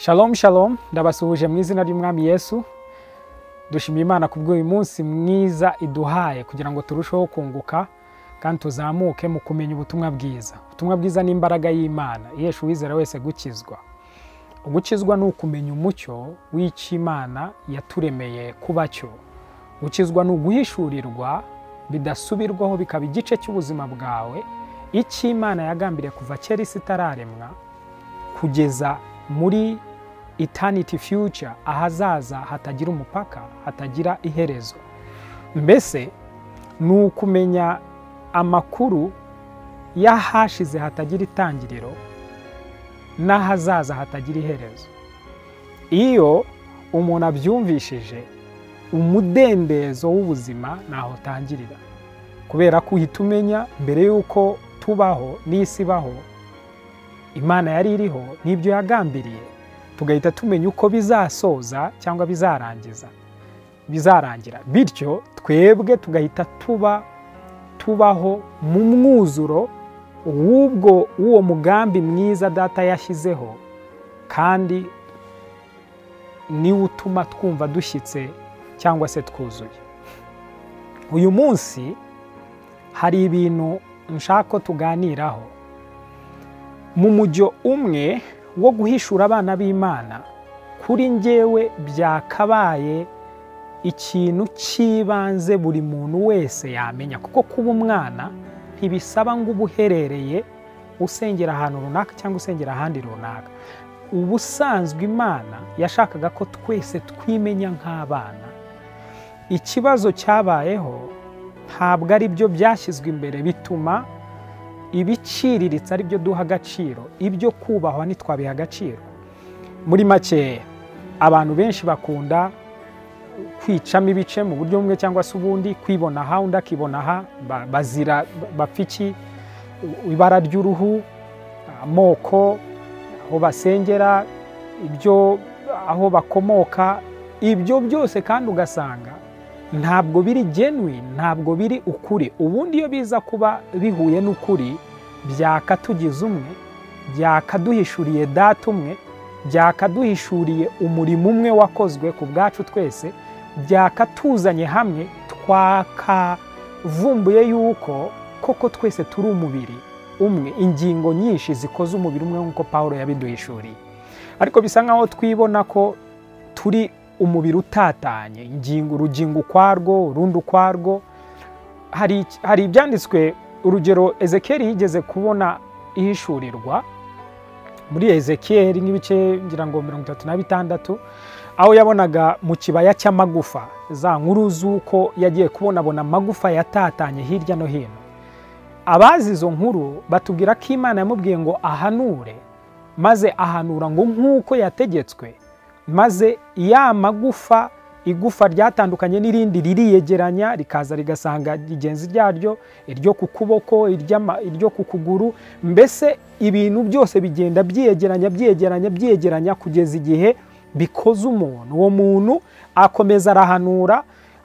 Shalom shalom, ndabasuhuje mu izina ry'Umwami Yesu. Dushimiye Imana kubw'uyu munsi mwiza iduhaye kugira ngo turusheho kunguka kandi tuzamuke mu kumenya ubutumwa bwiza. Ubutumwa bwiza ni imbaraga y'Imana ihesha uwizera wese gukizwa. Gukizwa ni ukumenya umucyo w'icyo Imana yaturemeye kuba cyo. Gukizwa ni uguhishurirwa bidasubirwaho bikaba igice cy'ubuzima bwawe, icyo Imana yagambiriye kuva kera isi itararemwa kugeza muri eternity future, ahazaza hatagira umupaka, hatagira iherezo. Mbese ni ukumenya amakuru y'ahashize hatagira itangiriro n'ahazaza hatagira iherezo. Iyo umuntu abyumvishije, umudendezo w'ubuzima ntaho utangirira, kubera ko uhita umenya mbere y'uko tubaho n'isi ibaho, Imana yari iriho n'ibyo yagambiriye, tugahita tumenya uko bizasoza cyangwa bizarangiza, bizarangira. Bityo twebwe tugahita tuba tubaho mu mwuzuro w'ubwo w'uwo mugambi mwiza Data yashyizeho, kandi niwo utuma twumva dushyitse cyangwa se twuzuye. Uyu munsi hari ibintu nshaka ko tuganiraho mu mujyo umwe wo guhishura abana b'Imana. Kuri njyewe byakabaye ikintu cy'ibanze buri muntu wese yamenya, kuko kuba umwana ntibisaba ngo uba uherereye usengera ahantu runaka cyangwa usengera ahandi runaka. Ubusanzwe Imana yashakaga ko twese twimenya nk'abana. Ikibazo cyabayeho ntabwo ari byo byashyizwe imbere, bituma ibiciriritse ari byo duha agaciro, ibyo kubahwa ntitwabiha agaciro. Muri makeya, abantu benshi bakunda kwicamo ibice mu buryo bumwe cyangwa se ubundi, kwibona aha undi akibona aha, bazira bapfa iki? Ibara ry'uruhu, amoko, aho basengera, ibyo aho bakomoka, ibyo byose kandi ugasanga ntabwo biri genuine, ntabwo biri ukuri. Ubundi iyo biza kuba bihuye n'ukuri, byakatugize umwe, byakaduhishuriye Data umwe, byakaduhishuriye umurimo umwe wakozwe ku bwacu twese, byakatuzanye hamwe, twakavumbuye yuko koko twese turi umubiri umwe, ingingo nyinshi zikoze umubiri umwe nk'uko Pawulo yabiduhishuriye. Ariko bisa nkaho twibona ko turi umubiri utatanye, ingingo, urugingo ukwarwo, urundi ukwarwo. Hari ibyanditswe, urugero Ezekiyeli yigeze kubona ihishurirwa muri Ezekiyeli nk'ibice ngira ngo 36, aho yabonaga mu kibaya cy'amagufa, za nkuru z'uko yagiye kubonabona amagufa yatatanye hirya no hino. Abazi izo nkuru batubwira ko Imana yamubwiye ngo ahanure, maze ahanura ngo nk'uko yategetswe, maze ya magufa, igufa ryatandukanye n'irindi ririyegeranya, rikaza rigasanga rigenzi ryaryo, iryo ku kuboko, iryo ku kuguru, mbese ibintu byose bigenda byiyegeranya, byiyegeranya, byiyegeranya kugeza igihe bikoze umuntu. Uwo muntu akomeza arahanura,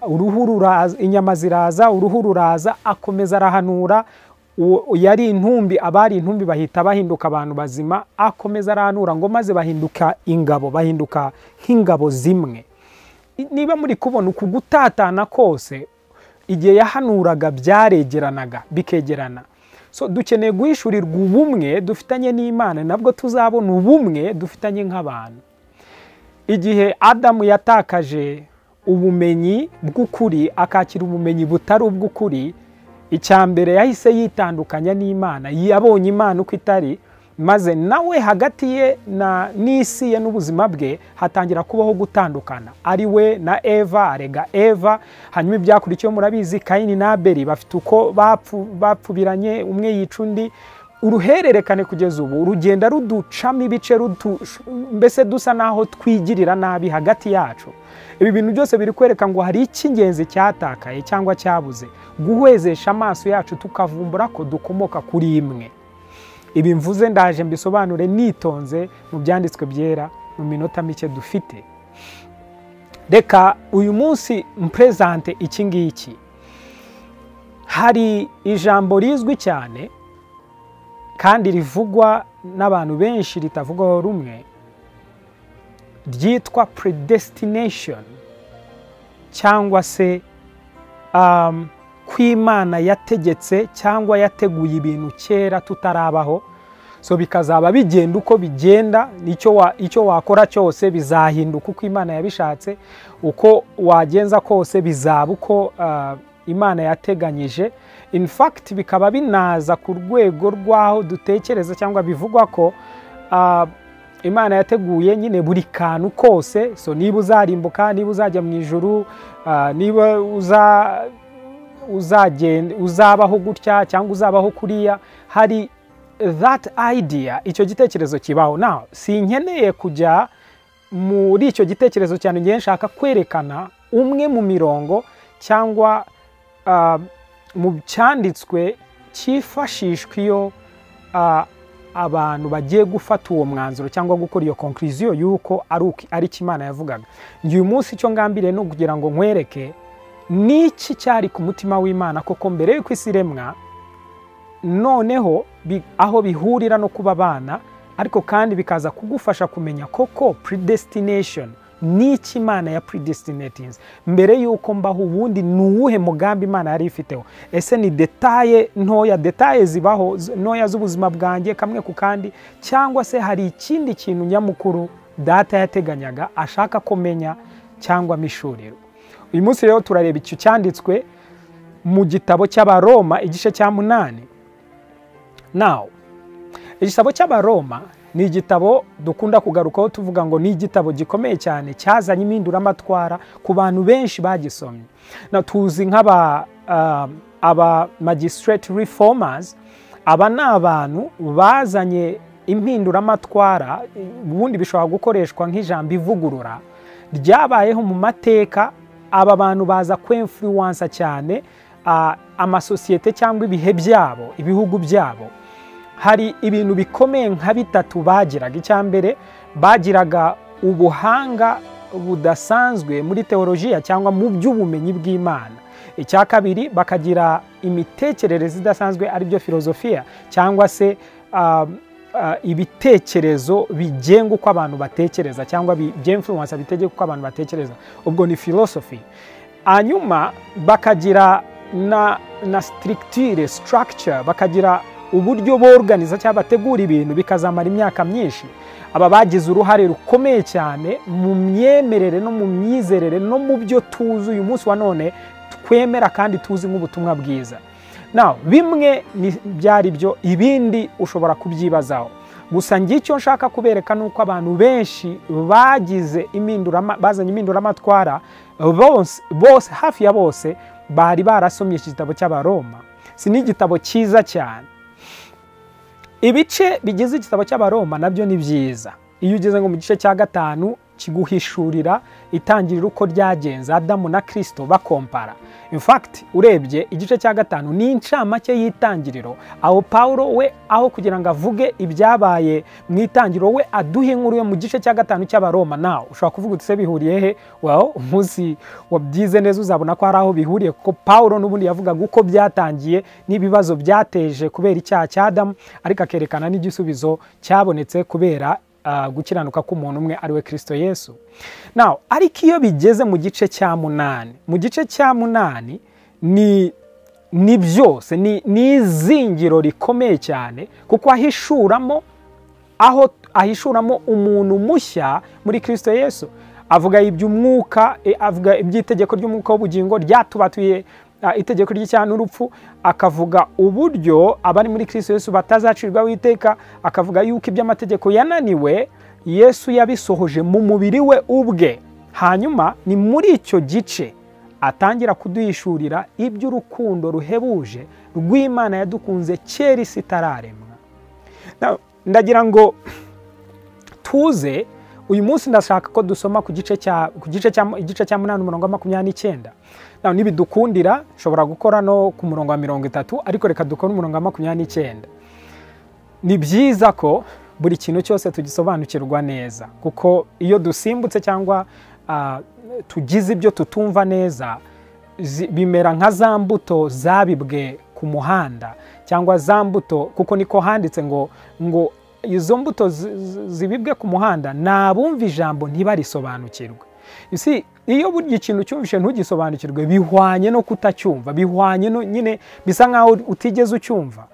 uruhu ruraza, inyama ziraza, uruhu ruraza, akomeza arahanura. Yari intumbi, abari intumbi bahita bahinduka abantu bazima, akomeza arahanura ngo maze bahinduka ingabo, bahinduka nk'ingabo zimwe. Niba muri kubona uku gutatana kose, igihe yahanuraga byaregeranaga, bikegerana. So dukeneye guhishurirwa ubumwe dufitanye n'Imana, nabwo tuzabona ubumwe dufitanye nk'abantu. Igihe Adamu yatakaje ubumenyi bw'ukuri akakira ubumenyi butari ubw'ukuri, icya mbere yahise yitandukanya n'Imana, yabonye Imana uko itari, maze nawe hagati ye na n'isi ye n'ubuzima bwe hatangira kubaho gutandukana, ari we na Eva, arega Eva. Hanyuma ibyakurikiyeho murabizi, Kayini na Abeli bafite uko bapfubiranye, umwe yica undi. Uruhererekane kugeza ubu rugenda ruducamo ibice, mbese dusa naho twigirira nabi hagati yacu. Ibi bintu byose biri kwereka ngo hari icy'ingenzi cyatakaye cyangwa cyabuze, guhwezesha amaso yacu tukavumbura ko dukomoka kuri imwe. Ibi mvuze ndaje mbisobanure nitonze mu byanditswe byera mu minota mike dufite. Reka uyu munsi mpresente iki ngiki. Hari ijambo rizwi cyane kandi rivugwa n'abantu benshi ritavugwaho rumwe. ryitwa predestination, cyangwa se kw'Imana yategetse cyangwa yateguye ibintu kera tutarabaho. So bikazaba bigenda uko bigenda, icyo wakora cyose bizahinduka uko Imana yabishatse, uko wagenza kose bizaba uko Imana yateganyije. In fact bikaba binaza ku rwego rw'aho dutekereza cyangwa bivugwa ko Imana yateguye nyine buri kantu kose. So niba uzarimbuka, niba uzajya mu ijuru, niba uzagenda uzabaho gutya cyangwa uzabaho kuriya, hari that idea, icyo gitekerezo kibaho. Now sinkeneye kujya muri icyo gitekerezo cyane, ngiye nshaka kwerekana umwe mu mirongo cyangwa mu cyanditswe cyifashishwa iyo abantu bagiye gufata uwo mwanzuro cyangwa gukora iyo conclusion yuko ari icyo Imana yavugaga. Uyu munsi icyo ngambiriye no kugira ngo nkwereke niki cyari ku mutima w'Imana koko mbere y'uko isi iremwa, noneho aho bihurira no kuba abana, ariko kandi bikaza kugufasha kumenya koko predestination niki Imana ya predestinating mbere y'uko mbaho. Ubundi ni uwuhe mugambi Imana yari ifiteho? Ese ni détail ntoya, détails zibaho ntoya z'ubuzima bwanjye kamwe ku kandi, cyangwa se hari ikindi kintu nyamukuru data yateganyaga ashaka kumenya cyangwa mishuriro? Uyu munsi rero turareba icyo cyanditswe mu gitabo cy'Abaroma igice cya 8. Now igitabo cy'Abaroma ni igitabo dukunda kugarukaho tuvuga ngo ni igitabo gikomeye cyane cyazanye impinduramatwara ku bantu benshi bagisomye. Na tuzi nk'aba aba magistrate reformers, aba ni abantu bazanye impinduramatwara. Ubundi bishobora gukoreshwa nk'ijambo ivugurura ryabayeho mu mateka. Aba bantu baza kwinfluensa cyane amasosiyete cyangwa ibihe byabo, ibihugu byabo. Hari ibintu bikomeye nka bitatu bagiraga. Icya mbere, bagiraga ubuhanga budasanzwe muri teolojiya cyangwa mu by'ubumenyi bw'Imana. Icya kabiri, bakagira imitekerereze idasanzwe, aribyo filozofiya cyangwa se ibitekerezo bigenga uko abantu batekereza cyangwa by'influence bitegeka uko abantu batekereza, ubwo ni philosophy. Hanyuma bakagira na structure, bakagira uburyo borganiza cyangwa bategura ibintu bikazamara imyaka myinshi. Aba bagize uruhare rukomeye cyane mu myemerere no mu myizerere no mu byo tuzi uyu munsi wa none twemera kandi tuzi nk'ubutumwa bwiza. Now bimwe byari byo, ibindi ushobora kubyibazaho. Gusa ngicyo nshaka kubereka nuko abantu benshi bagize bazanye impinduramatwara, bose hafi ya bose bari barasomye iki gitabo cy'Abaroma. Si n'igitabo cyiza cyane. Ibice bigize igitabo cy'Abaroma nabyo ni byiza. Iyo ugeze ngo mu gice cya 5 kiguhishurira itangiriro uko ryagenze, Adamu na Kristo bakompara. In fact urebye igice cya 5 ni incamake y'itangiriro, aho Paulo we aho kugira ngo avuge ibyabaye mu itangiriro we aduhe inkuru yo mu gice cya 5 cy'Abaroma. Nawe ushobora kuvuga uti se bihuriye he? Well, umunsi wabyize neza uzabona ko hari aho bihuriye, kuko Paulo n'ubundi yavugaga uko byatangiye n'ibibazo byateje kubera icyaha cya Adamu, ariko akerekana n'igisubizo cyabonetse kubera gukiranuka k'umuntu umwe ari we Kristo Yesu. Now ariko iyo bigeze mu gice cya 8, mu gice cya 8 ni byose ni izingiro rikomeye cyane, kuko ahishuramo umuntu mushya muri Kristo Yesu. Avuga iby'umwuka, avuga iby'itegeko ry'umwuka w'ubugingo ryatubatuye itegeko ry'icyaha n'urupfu, akavuga uburyo abari muri Kristo Yesu batazacirwaho iteka, akavuga yuko iby'amategeko yananiwe Yesu yabisohoje mu mubiri we ubwe. Hanyuma ni muri icyo gice atangira kuduhishurira iby'urukundo ruhebuje rw'Imana yadukunze kera isi itararemwa. Ndagira ngo tuze uyu munsi, ndashaka ko dusoma ku gice cya 8 umurongo wa 29. Naho nibidukundira nshobora gukora no ku murongo wa 30, ariko reka dukore umurongo wa 29. Ni byiza ko buri kintu cyose tugisobanukirwa neza, kuko iyo dusimbutse cyangwa tugize ibyo tutumva neza, bimera nka za mbuto zabibwe ku muhanda cyangwa za mbuto, kuko niko handitse ngo Izo mbuto zibibwe ku muhanda ni abumva ijambo ntibarisobanukirwe. Iyo burya ikintu cyumvishe ntugisobanukirwe, bihwanye no kutacyumva, bihwanye no nyine bisa nkaho utigeze ucyumva.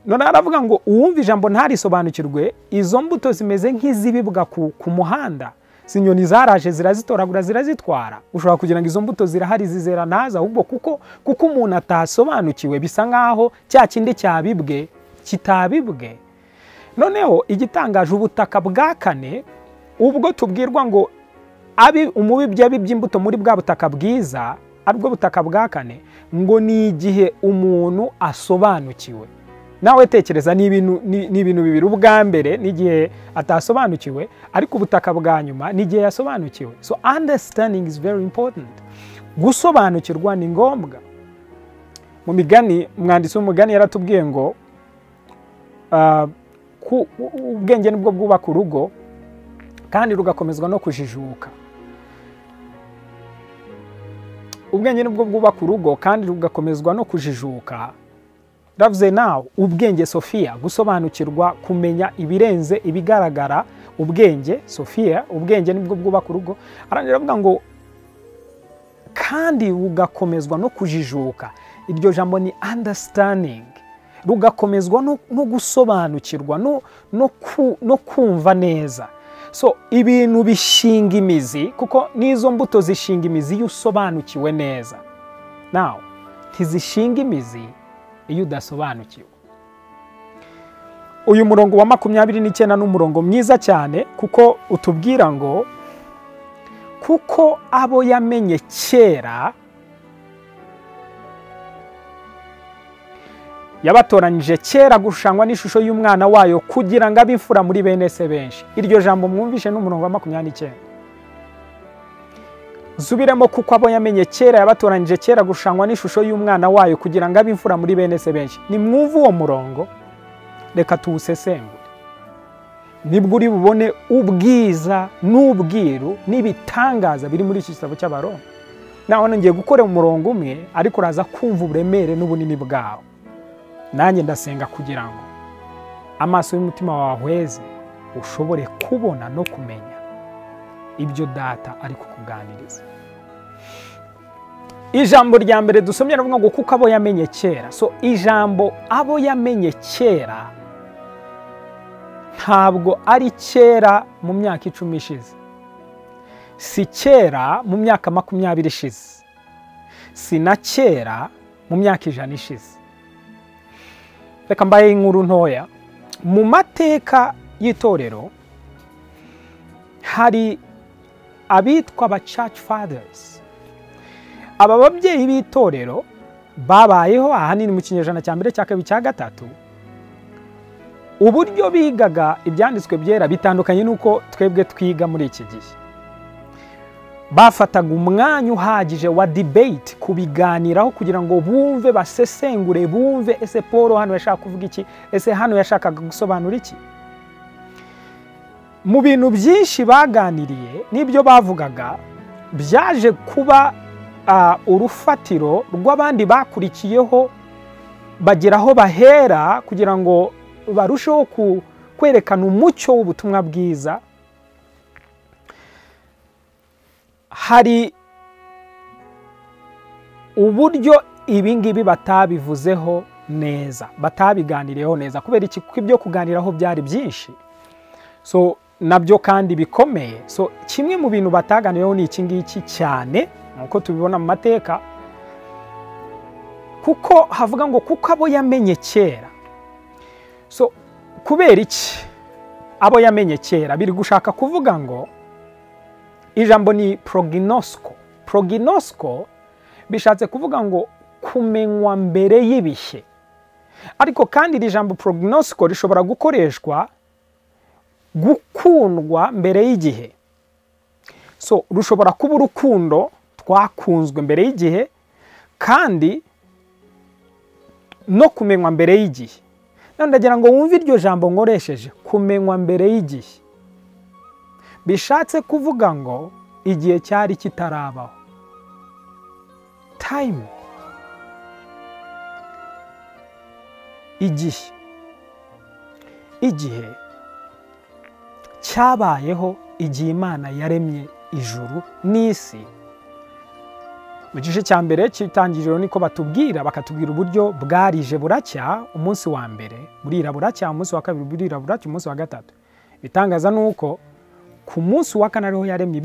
None aravuga ngo uwumva ijambo ntarisobanukirwe, izo mbuto zimeze nk'izibibwa ku muhanda. Inyoni zaraje zirazitoragura zirazitwara. Ushobora kugira ngo izo mbuto zirahari zizera naza, ahubwo kuko umuntu atasobanukiwe bisa nkaho cya kindi cyabibwe kitabibwe. Noneho igitangaje, ubutaka bwa kane, ubwo tubwirwa ngo umubibyi abibye imbuto muri bwa butaka bwiza, aribwo butaka bwa kane, ngo ni igihe umuntu asobanukiwe. Nawe tekereza, ni ibintu bibiri. Ubwa mbere ni igihe atasobanukiwe, ariko ubutaka bwa nyuma ni igihe yasobanukiwe. So understanding is very important. Gusobanukirwa ni ngombwa. Mu migani, umwanditsi w'umugani yaratubwiye ngo ubwenge nibwo bwubaka urugo kandi rugakomezwa no kujijuka. Ubwenge nibwo bwubaka urugo kandi rugakomezwa no kujijuka. Ndavuze nawe ubwenge Sophia, gusobanukirwa, kumenya ibirenze ibigaragara, ubwenge Sophia, ubwenge nibwo bwubaka urugo. Arangira avuga ngo kandi rugakomezwa no kujijuka. Iryo jambo ni understanding. Rugakomezwa no gusobanukirwa, no kumva neza. So ibintu bishinga imizi, kuko n'izo mbuto zishinga imizi iyo usobanukiwe neza. Now ntizishinga imizi iyo udasobanukiwe. Uyu murongo wa 29 ni umurongo mwiza cyane, kuko utubwira ngo kuko abo yamenye kera yabatoranyije kera gushushanywa n'ishusho y'umwana wayo kugira ngo abe imfura muri bene se benshi. Iryo jambo mwumvishe n'umurongo wa 29. Zubiremo, kuko abo yamenye kera yabatoranyije kera gushushanywa n'ishusho y'umwana wayo kugira ngo abe imfura muri bene se benshi. Nimwumve uwo murongo, reka tuwusesengure. Nibwo uri bubone ubwiza n'ubwiru n'ibitangaza biri muri iki gitabo cy'Abaroma. Naho ngiye gukora umurongo umwe, ariko uraza kumva uburemere n'ubunini bwawo. Nanjye ndasenga kugira ngo amaso y'umutima wawe ahweze, ushobore kubona no kumenya ibyo data ari kukuganiriza. Ijambo rya mbere dusomye ravuga ngo kuko abo yamenye kera. So ijambo abo yamenye kera ntabwo ari kera mu myaka 10 ishize, si kera mu myaka 20 ishize, si na kera mu myaka 100 ishize. Reka mbaye inkuru ntoya. Mu mateka y'itorero hari abitwa ba church fathers. Aba babyeyi b'itorero babayeho ahanini mu kinyejana cya mbere, cya kabiri, cya gatatu. Uburyo bigaga ibyanditswe byera bitandukanye nuko twebwe twiga muri iki gihe. Bafataga umwanya uhagije wa debate, kubiganiraho kugira ngo bumve, basesengure, bumve ese Paul hano yashaka kuvuga iki, ese hano yashakaga gusobanura iki. Mu bintu byinshi baganiriye n'ibyo bavugaga byaje kuba urufatiro rw'abandi bakurikiyeho, bageraho bahera kugira ngo barusheho kwerekana umucyo w'ubutumwa bwiza. Hari uburyo ibingibi batabivuzeho neza, batabiganiriyeho neza, kubera iki? Kuko ibyo kuganiraho byari byinshi, so nabyo kandi bikomeye. So kimwe mu bintu bataganiriyeho ni iki ngiki cyane, nkuko tubibona mu mateka, kuko havuga ngo kuko abo yamenye kera. So kubera iki abo yamenye kera? Biri gushaka kuvuga ngo ijambo ni proginosko. Proginosko bishatse kuvuga ngo kumenywa mbere y'ibihe. Ariko kandi iri jambo proginosko rishobora gukoreshwa gukundwa mbere y'igihe. So rushobora kuba urukundo twakunzwe mbere y'igihe, kandi no kumenywa mbere y'igihe. Ndagira ngo wumve iryo jambo nkoresheje, kumenywa mbere y'igihe. Bishatse kuvuga ngo igihe cyari kitarabaho. Time. Igihe. Igihe Cyabayeho igihe Imana yaremye ijuru n'isi. Mu gice cya mbere cy'itangiriro niko batubwira, bakatubwira uburyo bwarije buracya umunsi wa mbere, burira buracya umunsi wa kabiri, burira buracya umunsi wa gatatu. Bitangaza nuko ku munsi wa kane ariho yaremye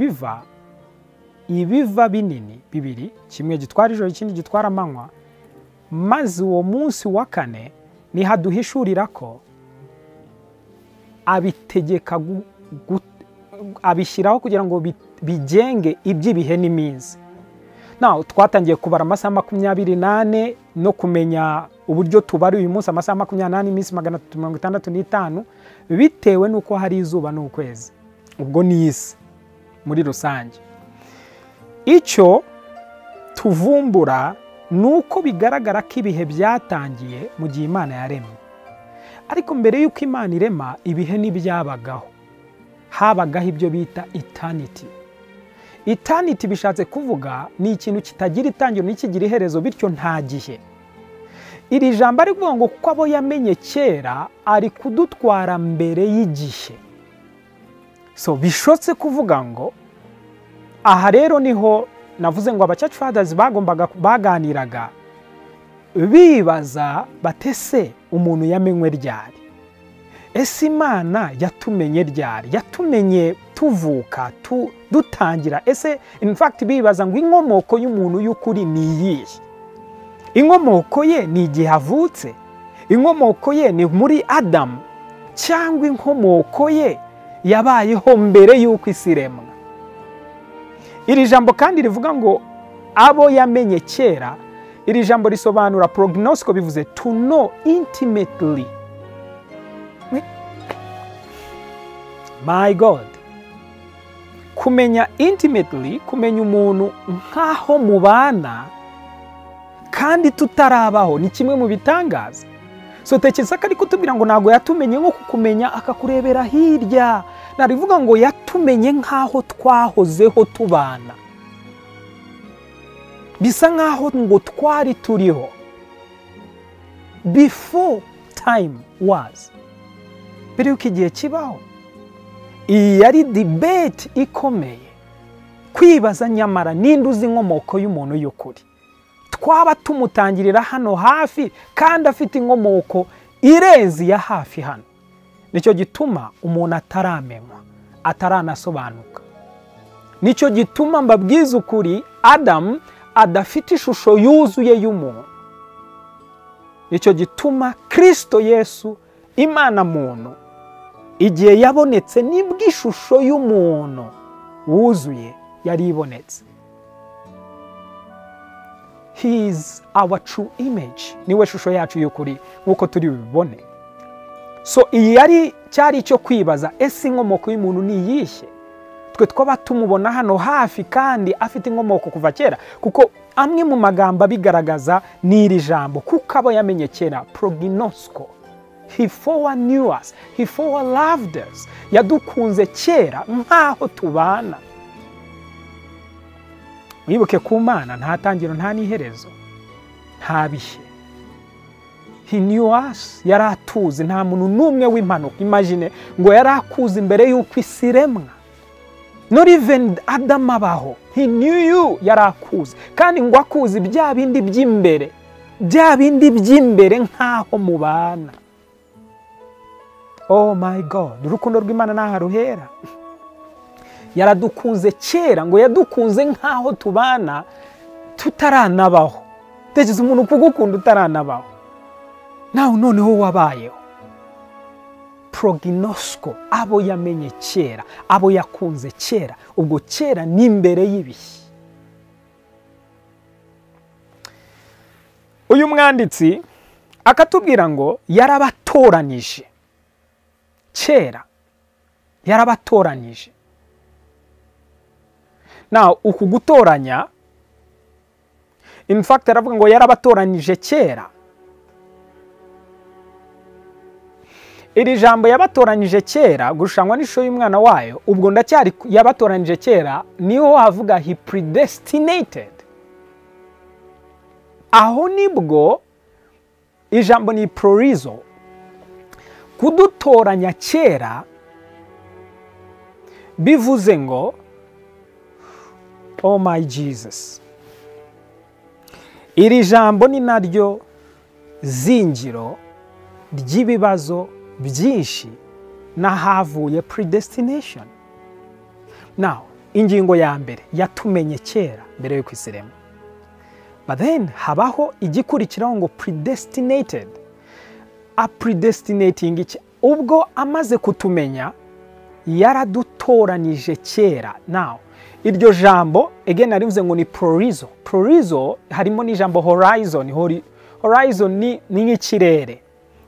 ibiva binini bibiri, kimwe gitwara ijoro ikindi gitwara amanywa. Maze uwo munsi wa kane nihaduhishurira ko abitegeka, abishyiraho kugira ngo bigenge iby'ibihe n'iminsi. Now twatangiye kubara amasaha 24 no kumenya uburyo tubara uyu munsi amasaha 24 iminsi 365 bitewe nuko hari izuba n'ukwezi, ubwo ni isi muri rusange. Icyo tuvumbura nuko bigaragara ko ibihe byatangiye mu gihe Imana yaremye. Ariko mbere y'uko Imana irema ibihe ntibyabagaho, habagaho ibyo bita eternity. Eternity bishatse kuvuga ni ikintu kitagira itangiriro n'ikigira iherezo, bityo nta gihe. Iri jambo ari kuvuga ngo kuko abo yamenye kera ari kudutwara mbere y'igihe. So bishotse kuvuga ngo aha rero niho navuze ngo aba church fathers bagombaga baganiraga bibaza batese umuntu yamenywe ryari? Ese Imana yatumenye ryari? Yatumenye tuvuka dutangira? Ese in fact bibaza ngo inkomoko y'umuntu y'ukuri ni iyihe? Inkomoko ye ni igihe avutse? Inkomoko ye ni muri Adamu? Cyangwa inkomoko ye yabayeho mbere y'uko isi iremwa? Iri jambo kandi rivuga ngo abo yamenye kera, iri jambo risobanura prognosco, bivuze to know intimately. My God, kumenya intimately, kumenya umuntu nkaho mubana kandi tutarabaho ni kimwe mu bitangaza. So tekereza ko ari kutubwira ngo ntago yatumenye nko kukumenya akakurebera hirya, narivuga ngo yatumenye nkaho twahozeho tubana, bisa nkaho ngo twari turiho before time was, mbere y'uko igihe kibaho. Iyi yari debate ikomeye, kwibaza nyamara ninde uzi inkomoko y'umuntu y'ukuri? Twaba tumutangirira hano hafi kandi afite inkomoko irenze ya hafi hano. Nicyo gituma umuntu ataramenywa, ataranasobanuka. Nicyo gituma mbabwiza ukuri Adam adafite ishusho yuzuye y'umuntu. Nicyo gituma Kristo Yesu Imana muntu igihe yabonetse nibwo ishusho y'umuntu wuzuye yari ibonetse. He is our true image. Niwe shusho yacu y'ukuri nkuko turi bibone. So iyi yari cyari cyo kwibaza, ese inkomoko y'umuntu ni iyihe? Twe twaba tumubona hano hafi kandi afite inkomoko kuva kera, kuko amwe mu magambo abigaragaza ni iri jambo kuko abo yamenye kera, prognosco. He foreknew us, he foreloved us. Yadukunze kera nkaho tubana. Wibuke ku Mana nta tangiro nta n'iherezo, nta bihe. He knew us, yaratuzi, nta muntu n'umwe w'impanuka. Imagine ngo yarakuzi mbere y'uko isi iremwa. Not even Adam abaho. He knew you, yarakuzi. Kandi ngo akuzi bya bindi by'imbere, bya bindi by'imbere nkaho mubana. Oh my God, urukundo rw'Imana ntaho ruhera. Yaradukunze kera, ngo yadukunze nkaho tubana tutaranabaho. Tekereza umuntu kugukunda utaranabaho, nawe noneho wabayeho. Prognosco, abo yamenye kera, abo yakunze kera, ubwo kera ni imbere y'ibihe. Uyu mwanditsi akatubwira ngo yarabatoranije kera, yarabatoranije. Now uku gutoranya, in fact aravuga ngo yarabatoranije kera. Iri jambo yabatoranyije kera gushangwa n'ishusho y'umwana wayo, ubwo ndacyari yabatoranyije kera, niho havuga he predestinated. Aho nibwo ijambo ni prorizo, kudutoranya kera Bivuze ngo, oh my Jesus, iri jambo ni naryo zingiro ry'ibibazo byinshi n'ahavuye predestination. Now, ingingo ya mbere yatumenye kera mbere y'uko isi iremwa. But then habaho igikurikiraho ngo predestinated. A predestinating iki? Ubwo amaze kutumenya yaradutoranije kera. Now, iryo jambo again narivuze ngo ni proorizo. Proorizo harimo n'ijambo horizon. Horizon ni nk'ikirere.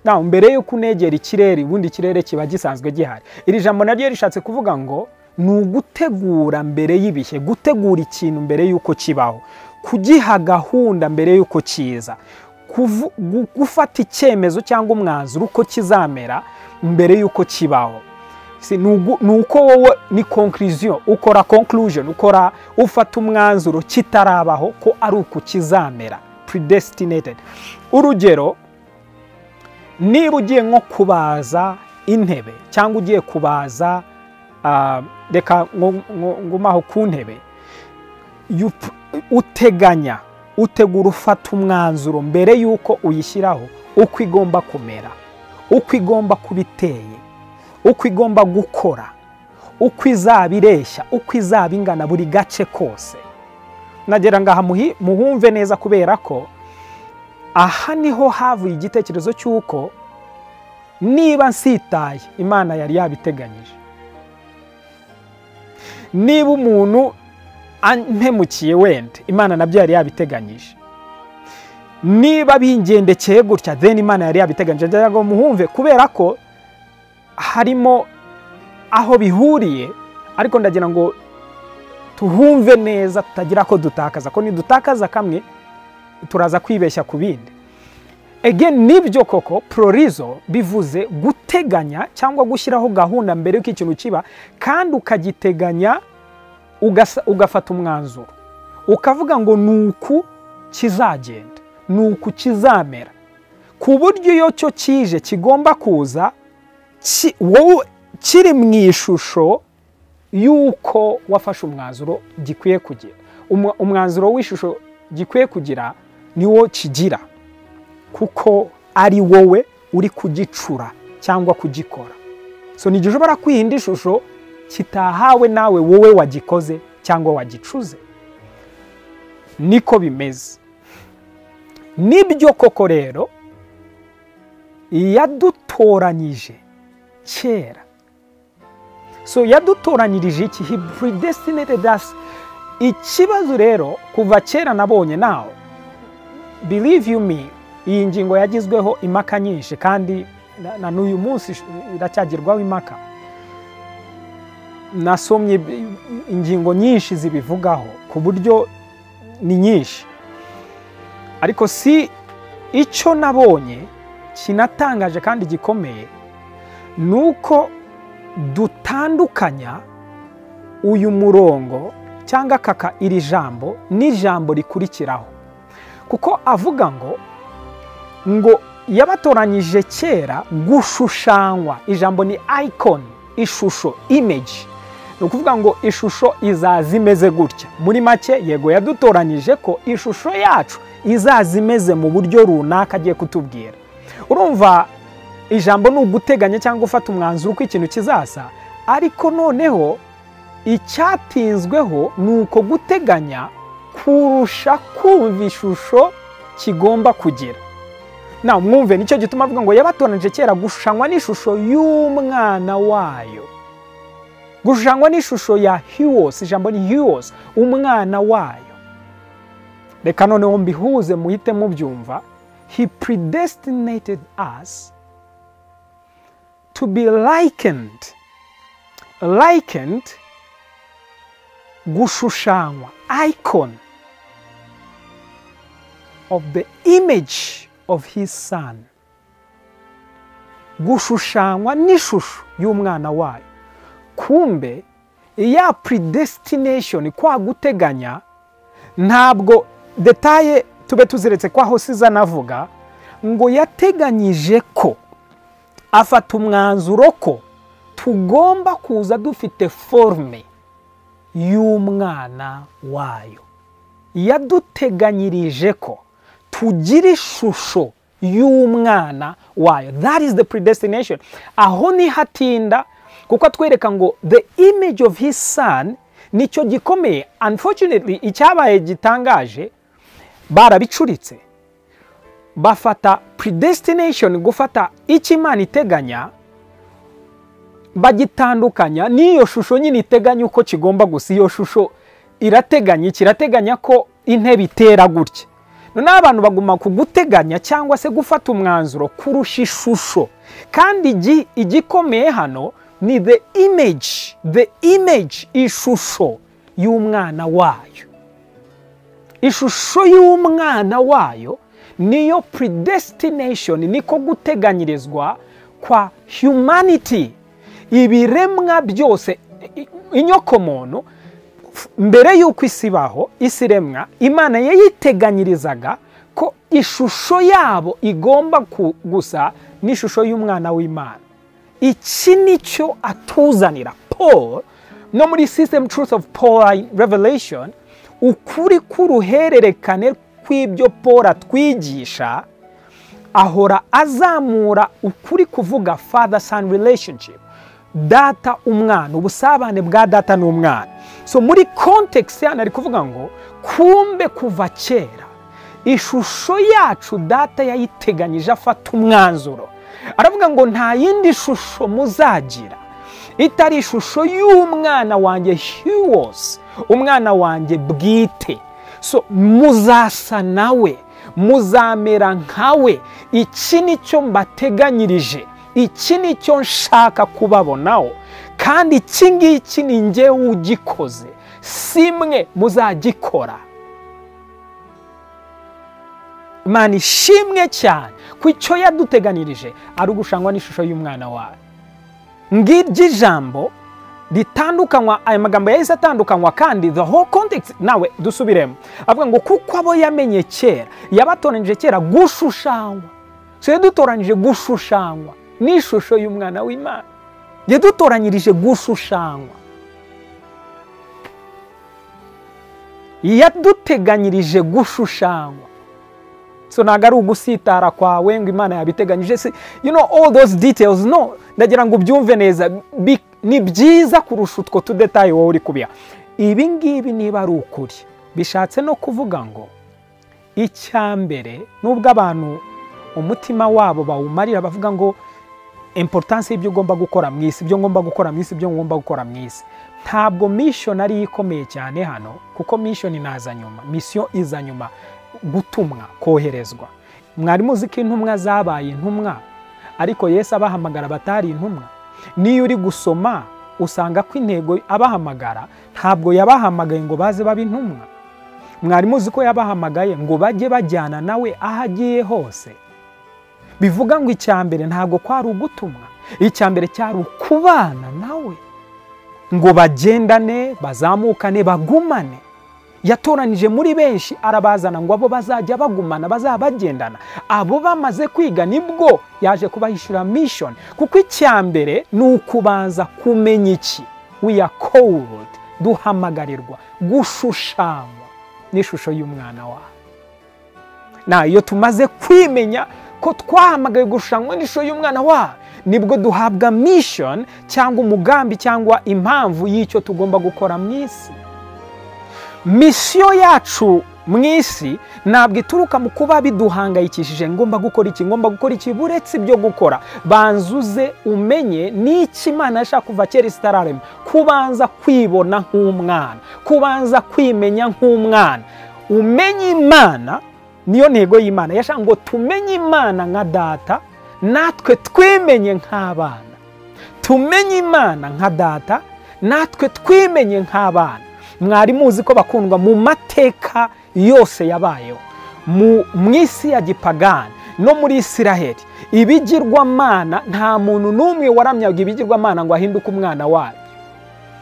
Now, mbere yo kunegera ikirere, ubundi ikirere kiba gisanzwe gihari. Iri jambo naryo rishatse kuvuga ngo ni ugutegura mbere y'ibihe, gutegura ikintu mbere y'uko kibaho, kugiha gahunda mbere y'uko kiza, gufata icyemezo cyangwa umwanzuro uko kizamera mbere y'uko kibaho. Ni uko wowe ni conclusion, ukora conclusion, ukora ufata umwanzuro kitarabaho ko ari uku kizamera, predestinated. Urugero, niba ugiye nko kubaza intebe cyangwa ugiye kubaza, reka ngumaho ku ntebe, uteganya, utegura, ufata umwanzuro mbere y'uko uyishyiraho uko igomba kumera, uko igomba kuba iteye, uko igomba gukora, uko izaba ireshya, uko izaba ingana, buri gace kose. Nagira ngo aha muhumve neza, kubera ko aha niho havuye igitekerezo cy'uko niba nsitaye Imana yari yabiteganyije, niba umuntu ampemukiye wenda Imana nabyo yari yabiteganyije, niba bingendekeye gutya then Imana yari yabiteganyije. Ndagira ngo muhumve, kubera ko harimo aho bihuriye, ariko ndagira ngo tuhumve neza tutagira ko dutakaza, ko nidutakaza kamwe turaza kwibeshya ku bindi. Again, nibyo koko proorizo bivuze guteganya cyangwa gushyiraho gahunda mbere y'uko ikintu kiba, kandi ukagiteganya, ugafata umwanzuro ukavuga ngo nuku kizagenda, nuku kizamera, ku buryo iyo cyo kije kigomba kuza wowe kiri mu ishusho y'uko wafashe umwanzuro gikwiye kugira. Umwanzuro w'ishusho gikwiye kugira niwo kigira, kuko ari wowe uri kugicura cyangwa kugikora. So n'igihe ushobora kwihinda ishusho kitahawe nawe wowe wagikoze cyangwa wagicuze. Niko bimeze. Nibyo koko rero yadutoranyije kera. So yadutoranyirije iki? He predestinated us. Ikibazo rero kuva kera nabonye, nawe believe you me, iyi ngingo yagizweho impaka nyinshi, kandi na n'uyu munsi iracyagirwaho impaka. Nasomye ingingo nyinshi zibivugaho, ku buryo ni nyinshi, ariko si icyo nabonye kinatangaje kandi gikomeye, nuko dutandukanya uyu murongo cyangwa kaka iri jambo n'ijambo rikurikiraho, kuko avuga ngo yabatoranyije kera gushushanywa. Ijambo ni icon, ishusho, image. Ni ukuvuga ngo ishusho izaza imeze gutya. Muri make, yego yadutoranyije ko ishusho yacu izaza imeze mu buryo runaka agiye kutubwira. Urumva ijambo ni uguteganya cyangwa gufata umwanzuro uko ikintu kizasa, ariko noneho icyatinzweho ni uko guteganya kurusha kumva ishusho kigomba kugira. Na mwumve, nicyo gituma avuga ngo yabatoranyije kera gushushanywa n'ishusho y'umwana wayo, gushushanywa n'ishusho ya Huios. Ijambo ni Huios, umwana wayo. Reka noneho mbihuze muhite mubyumva. He predestinated us to be likened. Likened, gushushanywa, icon of the image of his son. Gushushanywa n'ishusho y'umwana wayo. Kumbe ya predestination, kwa guteganya, ntabwo détails tube tuziretse, kwa aho siza navuga ngo yateganyije ko afata umwanzuro ko tugomba kuza dufite forme y'umwana wayo. Yaduteganyirije ko tugira ishusho y'umwana wayo. That is the predestination. Aho ni hatinda kuko atwereka ngo the image of his son nicyo gikomeye. Unfortunately, icyabaye gitangaje, barabicuritse, bafata predestination, gufata icyo Imana iteganya, bagitandukanya n'iyo shusho nyine iteganya uko kigomba gusa. Iyo shusho irateganya iki? Irateganya ko intebe itera gutya. Noneho abantu baguma kuguteganya cyangwa se gufata umwanzuro kurusha ishusho. Kandi igikomeye hano ni the image, the image, ishusho y'umwana wayo. Ishusho y'umwana wayo niyo predestination, niko guteganyirizwa kwa humanity, ibiremwa byose, inyokomuntu. Mbere y'uko isi ibaho, isi iremwa, Imana yayiteganyirizaga ko ishusho yabo igomba gusa n'ishusho y'umwana w'Imana. Iki nicyo atuzanira Paul no muri System Truth of Paul Revelation. Ukuri k'uruhererekane kw'ibyo Paul atwigisha, ahora azamura ukuri kuvuga father son relationship, data umwana, ubusabane bwa data n'umwana. So muri context hano ari kuvuga ngo kumbe kuva kera ishusho yacu data yayiteganyije, afata umwanzuro aravuga ngo nta yindi shusho muzagira itari ishusho y'umwana wanjye, huios, umwana wanjye bwite. So muzasa nawe, muzamera nkawe. Iki nicyo mbateganyirije, iki nicyo nshaka kubabonaho, kandi iki ngiki ni njyewe ugikoze, si mwe muzagikora. Imana ishimwe cyane ko icyo yaduteganirije ari ugushangwa n'ishusho y'umwana wawe. Ngiryo ijambo ritandukanywa, aya magambo yahise atandukanywa, kandi the whole context nawe dusubiremo. Avuga ngo kuko abo yamenye kera yabatoranyije kera gushushanywa. So yadutoranyije gushushanywa n'ishusho y'umwana w'Imana. Yadutoranyirije gushushanywa, yaduteganyirije gushushanywa. So ntabwo ari ugusitara kwawe ngo Imana yabiteganyije, you know all those details, no. Ndagira ngo ubyumve neza, ni byiza kurusha utwo tudetaye wowe uri kubiha. Ibi ngibi niba ari ukuri, bishatse no kuvuga ngo icya mbere, nubwo abantu umutima wabo bawumarira bavuga ngo importance y'ibyo ugomba gukora mu isi, ibyo ngomba gukora mu isi, ibyo ngomba gukora mu isi, ntabwo mission ari ikomeye cyane hano, kuko mission inaza nyuma, mission iza nyuma, gutumwa, koherezwa. Mwari muzi ko intumwa zabaye intumwa, ariko Yesu abahamagara batari intumwa. Niyo uri gusoma usanga ko intego abahamagara ntabwo yabahamagaye ngo baze babe intumwa. Mwari muzi ko yabahamagaye ngo bajye bajyana nawe aho agiye hose. Bivuga ngo icya mbere ntabwo kwari ugutumwa, icya mbere cyari ukubana nawe ngo bagendane, bazamukane, bagumane. Yatoranije muri benshi arabazana ngo abo bazajya bagumana, bazabagendana. Abo bamaze kwiga nibwo yaje kubahishura mission, kuko icya mbere ni ukubanza kumenya iki. We are called, duhamagarirwa gushushanywa n'ishusho y'umwana wawe. Na iyo tumaze kwimenya ko twahamagaye gushushanywa n'ishusho y'umwana wawe, nibwo duhabwa mission cyangwa umugambi cyangwa impamvu y'icyo tugomba gukora mu isi. Misiyo yacu mu isi ntabwo ituruka mu kuba biduhangayikishije, ngomba gukora iki, ngomba gukora iki. Buretse ibyo gukora, banzuze umenye n'iki Imana yashaka kuva kera isi itararema. Kubanza kwibona nk'umwana, kubanza kwimenya nk'umwana, umenye Imana. Niyo ntego y'Imana, yashaka ngo tumenye Imana nka data, natwe twimenye nk'abana. Tumenye Imana nka data, natwe twimenye nk'abana. Mwari muzi ko bakundwa, mu mateka yose yabayeho mu isi ya gipagani no muri Isiraheli, ibigirwamana nta muntu n'umwe waramyaga ibigirwamana ngo ahinduke umwana wayo.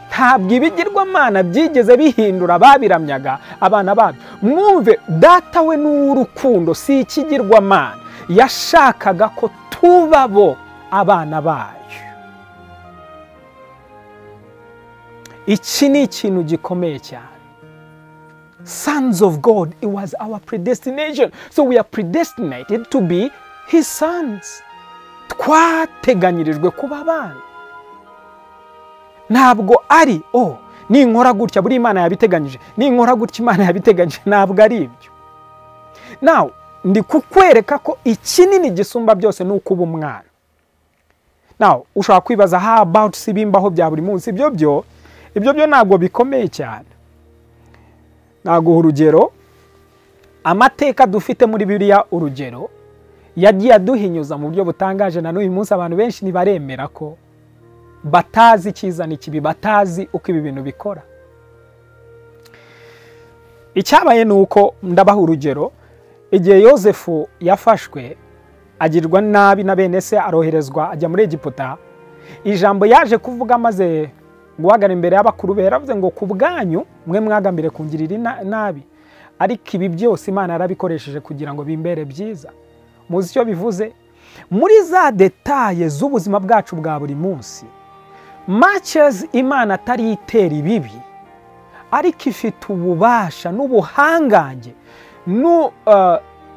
Ntabwo ibigirwamana byigeze bihindura ababiramyaga abana babyo. Mwumve, data we n'urukundo si ikigirwamana, yashakaga ko tuba bo abana bayo. Iki ni ikintu gikomeye cyane. Sons of God, it was our predestination. So we are predestinated to be his sons. Twateganyirijwe kuba abana. Ntabwo ari ninkora gutya buri Imana yabiteganyije, ninkora gutya Imana yabiteganyije, ntabwo ari ibyo. Now ndi kukwereka ko ikinini gisumba byose ni ukuba umwana. Now ushobora kwibaza, how about si bimbaho bya buri munsi? Ibyo byo ntabwo bikomeye cyane. Naguha urugero, amateka dufite muri Bibiliya, urugero yagiye aduhinyuza mu buryo butangaje. Na n'uyu munsi abantu benshi ntibaremera ko batazi icyiza n'ikibi, batazi uko ibi bintu bikora. Icyabaye ni uko, ndabaha urugero, igihe Yosefu yafashwe agirwa nabi na bene se, aroherezwa ajya muri Egiputa, ijambo yaje kuvuga amaze guhagarara imbere y'abakuru be, yaravuze ngo ku bwanyu mwe mwagambire kungirira nabi, ariko ibi byose Imana yarabikoresheje kugira ngo bimbere byiza. Muzi icyo bivuze? Muri za detaye z'ubuzima bwacu bwa buri munsi, matches Imana atari itera ibibi, ariko ifite ububasha n'ubuhangange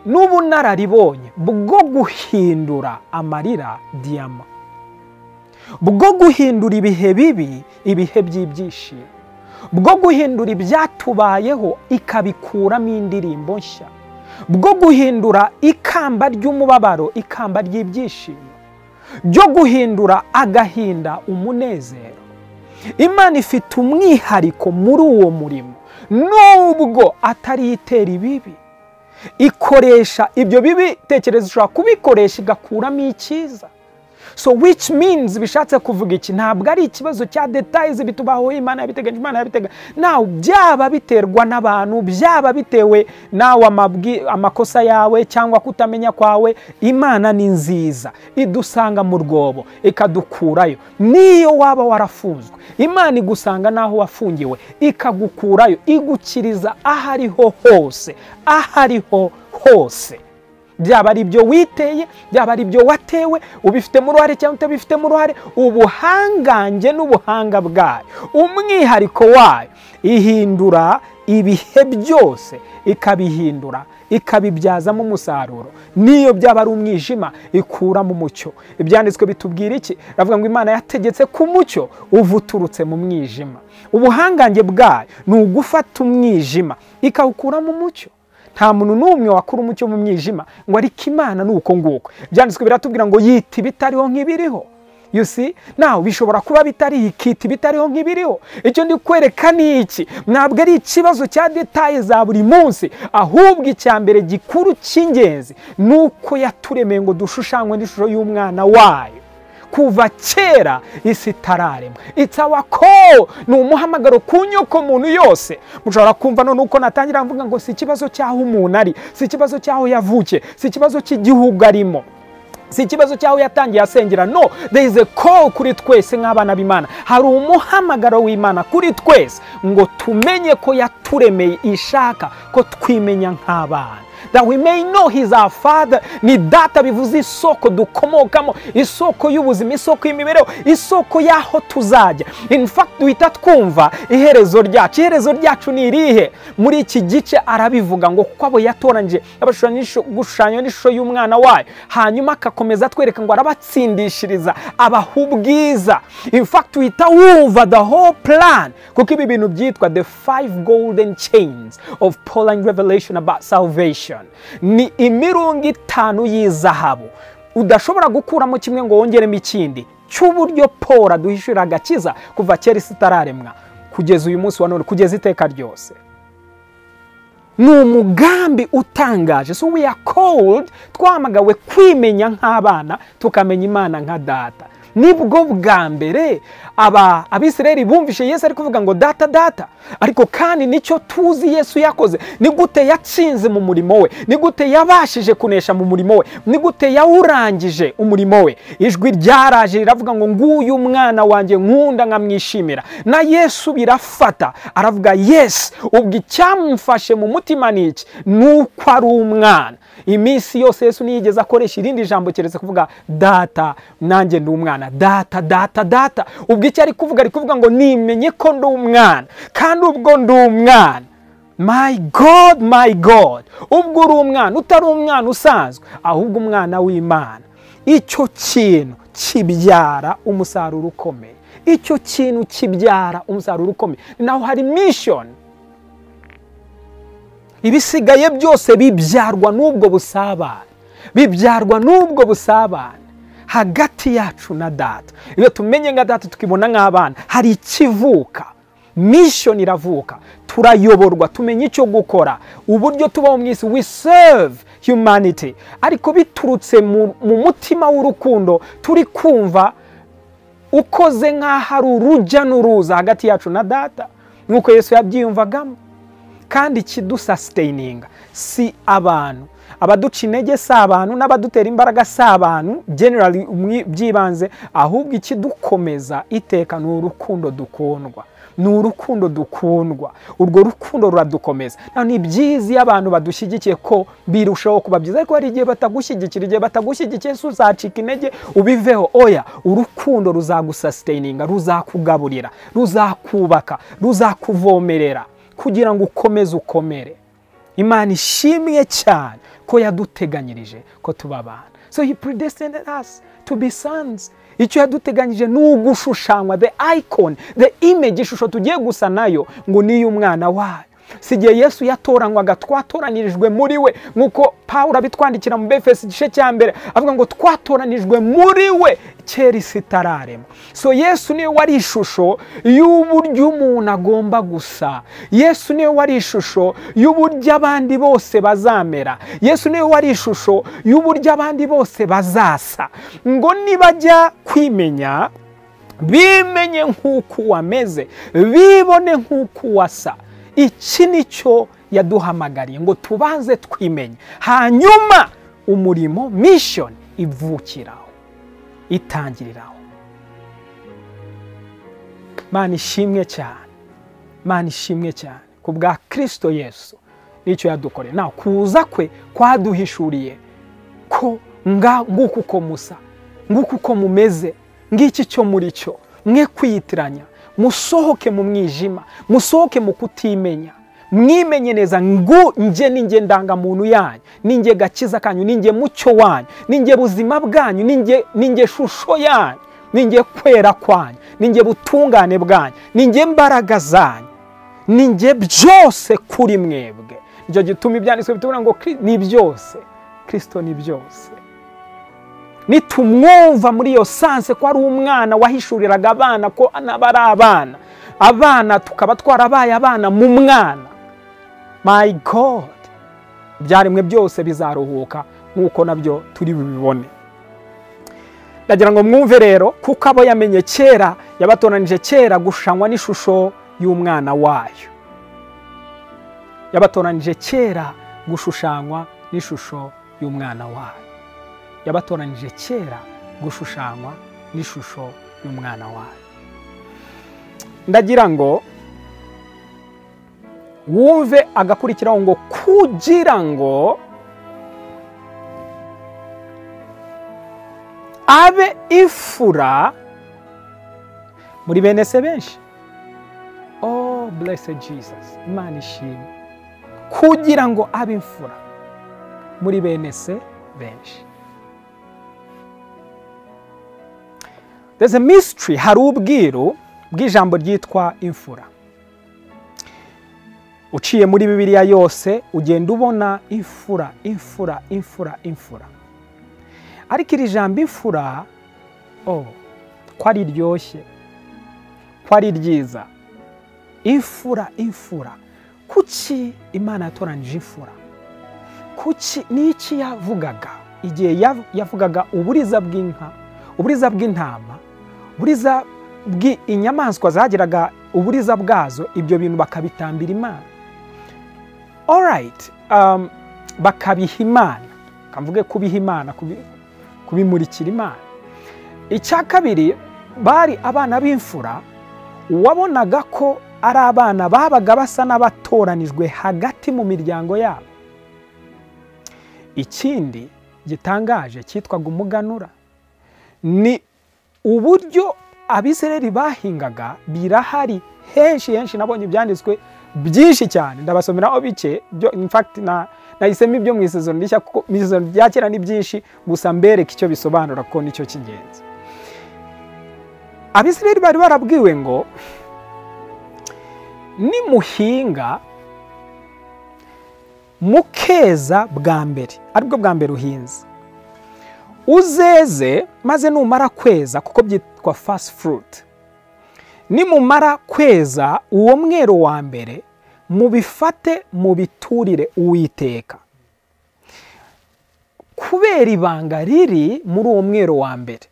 n'ubunararibonye bwo guhindura amarira diyama, bwo guhindura ibihe bibi ibihe by'ibyishimo, bwo guhindura ibyatubayeho ikabikuramo indirimbo nshya, bwo guhindura ikamba ry'umubabaro ikamba ry'ibyishimo, byo guhindura agahinda umunezero. Imana ifite umwihariko muri uwo murimo, nubwo atari itera ibibi, ikoresha ibyo bibi, tekereza ushobora kubikoresha igakuramo icyiza. So which means, bishatse kuvuga iki, ntabwo ari ikibazo cya details bitubaho, Imana yabiteganyije, Imana yabiteganyije. Now byaba biterwa n'abantu, byaba bitewe nawe amakosa yawe cyangwa kutamenya kwawe, Imana ni nziza, idusanga mu rwobo ikadukurayo. Niyo waba warafunzwe, Imana igusanga naho wafungiwe ikagukurayo, igukiriza ahariho hose, ahariho hose. Byaba ari ibyo witeye, byaba ari ibyo watewe, ubifitemo uruhare cyangwa utabifitemo uruhare, ubuhangange n'ubuhanga bwayo, umwihariko wayo, ihindura ibihe byose, ikabihindura, ikabibyazamo umusaruro. Niyo byaba ari umwijima, ikuramo umucyo. Ibyanditswe bitubwira iki? Ravuga ngo Imana yategetse ku mucyo uva uturutse mu mwijima. Ubuhangange bwayo ni ugufata umwijima ikawukuramo umucyo. Nta muntu n'umwe wakura umucyo mu mwijima ngo ariko Imana ni uko nguko. Byanditswe biratubwira ngo yita ibitariho nk'ibiriho. You see? Now bishobora kuba bitari, ikita ibitariho nk'ibiriho. Icyo ndi kwereka ni iki? Ntabwo ari ikibazo cya details za buri munsi, ahubwo icya mbere gikuru cy'ingenzi nuko yaturemeye ngo dushushanywe n'ishusho y'umwana wayo. Kuva kera isi itararemwa. It's our call, ni umuhamagaro ku nyoko muntu yose. Mushobora kumva none uko natangira mvuga ngo si ikibazo cy'aho umuntu ari, si ikibazo cy'aho yavukiye, si ikibazo cy'igihugu arimo, si ikibazo cy'aho yatangiye asengera. No, there is a call kuri twese nk'abana b'Imana. Hari umuhamagaro w'Imana kuri twese ngo tumenye ko yaturemeye, ishaka ko twimenya nk'abana. That we may know he's our father. Ni data bivuze isoko dukomokamo, isoko y'ubuzima, isoko y'imibereho, isoko y'aho tuzajya. In fact duhita twumva iherezo ryacu. Iherezo ryacu ni irihe? Muri iki gice arabivuga ngo kuko abo yatoranyije gushushanywa n'ishusho y'umwana wayo, hanyuma akakomeza atwereka ngo arabatsindishiriza, abaha ubwiza. In fact uhita wumva the whole plan, kuko ibi bintu byitwa the 5 golden chains of Pauline revelation about salvation. Ni imirungo 5 y'izahabu udashobora gukuramo kimwe ngo wongeremo ikindi, cy'uburyo Paul aduhishurira agakiza kuva kera isi itararemwa kugeza uyu munsi wa none, kugeza iteka ryose. Ni umugambi utangaje. So we are called, twahamagawe kwimenya nk'abana, tukamenya Imana nka data. Nibwo bwa mbere Abisirayeli bumvishe Yesu ari kuvuga ngo data data, ariko kandi nicyo tuzi Yesu yakoze. Ni gute yatsinze mu murimo we, ni gute yabashije kunesha mu murimo we, ni gute yawurangije umurimo we. Ijwi ryaraje riravuga ngo nguyu mwana wanjye nkunda nkamwishimira. Na Yesu birafata aravuga yes. Ubwo icyamufashe mu mutima ni iki? Nuko ari umwana. Iminsi yose Yesu ntiyigeze akoresha irindi jambo keretse kuvuga data nanjye ndi umwana. Imana data data data. Ubwo icyo ari kuvuga ngo nimenye ko ndi umwana, kandi ubwo ndi umwana, my God, my God, ubwo uri umwana, utari umwana usanzwe, ahubwo umwana w'Imana. Icyo kintu kibyara umusaruro ukomeye. Icyo kintu kibyara umusaruro ukomeye. Naho hari mission. Ibisigaye byose bibyarwa n'ubwo busabane, bibyarwa n'ubwo busabane hagati yacu na data. Iyo tumenye nka data tukibona nk'abana, hari ikivuka, mission iravuka, turayoborwa, tumenya icyo gukora, uburyo tubaho mu isi, we serve humanity, ariko biturutse mu mutima w'urukundo, turi kumva ukoze nk'aho ari urujya n'uruza hagati yacu na data, nk'uko Yesu yabyiyumvagamo. Kandi ikidusustaininga si abantu, abaduca intege si abantu, n'abadutera imbaraga si abantu generally byibanze, ahubwo ikidukomeza iteka ni urukundo dukundwa, ni urukundo dukundwa. Urwo rukundo ruradukomeza. Ni byiza iyo abantu badushyigikiye ko birushaho kuba byiza, ariko hari igihe batagushyigikira, igihe batagushyigikiye se uzacika intege ubiveho. Oya, urukundo ruzagusustaininga, ruzakugaburira, ruzakubaka, ruzakuvomerera kugira ngo ukomeze ukomere. Imana ishimwe cyane ko yaduteganyirije ko tuba abana. So he predestined us to be sons. Icyo yaduteganyije ni ugushushanywa, the icon, the image, ishusho tugiye gusa nayo ngo ni umwana wayo. Si igihe Yesu yatoranywaga, twatoranyirijwe muri we, nk'uko Pawulo abitwandikira mu Befeso igice cya 1 avuga ngo twatoranijwe muri we kera isi itararemwa. So Yesu niwe wari ishusho y'uburyo umuntu agomba gusa. Yesu niwe wari ishusho y'uburyo abandi bose bazamera. Yesu niwe wari ishusho y'uburyo abandi bose bazasa. Ngo nibajya kwimenya, bimenye nk'uko wameze, bibone nk'uko wasa. Iki nicyo yaduhamagariye, ngo tubanze twimenye, hanyuma umurimo mission ivukiraho, itangiriraho. Mana ishimwe cyane, Mana ishimwe cyane ku bwa Kristo Yesu nicyo yadukoreye. Na kuza kwe kwaduhishuriye ko nguku uko musa, nguku uko mumeze, ngiki cyo muri cyo, mwe kwiyitiranya, musohoke mu mwijima, musohoke mu kutimenya, mwimenye neza ngo nge ninge ndangamuntu yanyu, ninge gakiza kanyu, ninge mucyo wanyu, ninge buzima bwanyu, ninge shusho yanyu, ninge kwera kwanyu, ninge butungane bwanyu, ninge mbaraga zanyu, ninge byose kuri mwebwe. Nicyo gituma ibyanditswe bitubwira ngo ni byose, Kristo ni byose. Nitumwumva muri iyo sanse ko ari umwana wahishuriraga abana ko nabari abana, abana tukaba twarabaye abana mu mwana, my God, byaremwe byose bizaruhuka nk'uko nabyo turi bubibone. Ndagira ngo mwumve rero, kuko abo yamenye kera yabatoranije kera gushanywa n'ishusho y'umwana wayo. Yabatoranije kera gushushanywa n'ishusho y'umwana wayo. Yabatoranije kera gushushanywa n'ishusho y'umwana wayo. Ndagira ngo wumve agakurikiraho ngo kugira ngo abe ifura muri bene se benshi. Oh, blessed Jesus, Imana ishimwe. Kugira ngo abe imfura muri bene se benshi. There's a mystery, hari ubwiru bw'ijambo ryitwa imfura. Uciye muri Bibiliya yose ugenda ubona imfura, imfura, imfura, imfura. Ariko iri jambo imfura, oh, ko ari ryoshye, ko ari ryiza. Imfura, imfura. Kuki Imana yatoranije imfura? Kuki niki yavugaga igihe yavugaga uburiza bw'inka, uburiza bw'intama, uburiza bw'inyamaswa zagiraga uburiza bwazo, ibyo bintu bakabitambira Imana. All right, bakabiha Imana, kamvuge kubiha Imana, kubimurikira Imana. Icya kabiri, bari abana b'imfura, wabonaga ko ari abana babaga basa n'abatoranijwe hagati mu miryango yabo. Ikindi gitangaje cyitwaga umuganura ni Uburyo Abisirayeli bahingaga birahari henshi henshi, nabonye ibyanditswe byinshi cyane, ndabasomeraho bike. In fact nahisemo ibyo mu Isezerano Rishya kuko mu Isezerano rya Kera ni byinshi, gusa mbereke icyo bisobanura ko nicyo cy'ingenzi. Abisirayeli bari barabwiwe ngo nimuhinga mukeza bwa mbere, aribwo bwa mbere uhinze, uzeze, maze numara kweza, kuko byitwa first fruit, nimumara kweza uwo mwero wa mbere, mubifate mubiturire Uwiteka. Kubera ibanga riri muri uwo mwero wa mbere,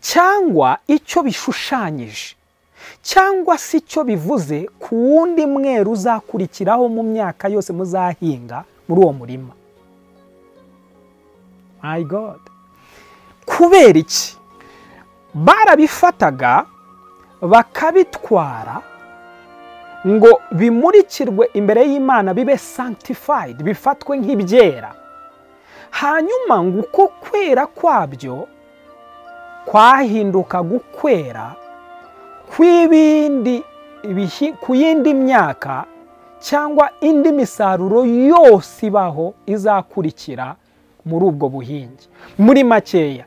cyangwa icyo bishushanyije, cyangwa se icyo bivuze ku wundi mwero uzakurikiraho mu myaka yose muzahinga muri uwo murima. My God! Kubera iki? Barabifataga bakabitwara ngo bimurikirwe imbere y'Imana, bibe sanctified, bifatwe nk'ibyera. Hanyuma ngo uko kwera kwabyo kwahinduka gukwera kw'ibindi ku yindi myaka cyangwa indi misaruro yose ibaho izakurikira muri ubwo buhinge. Muri makeya,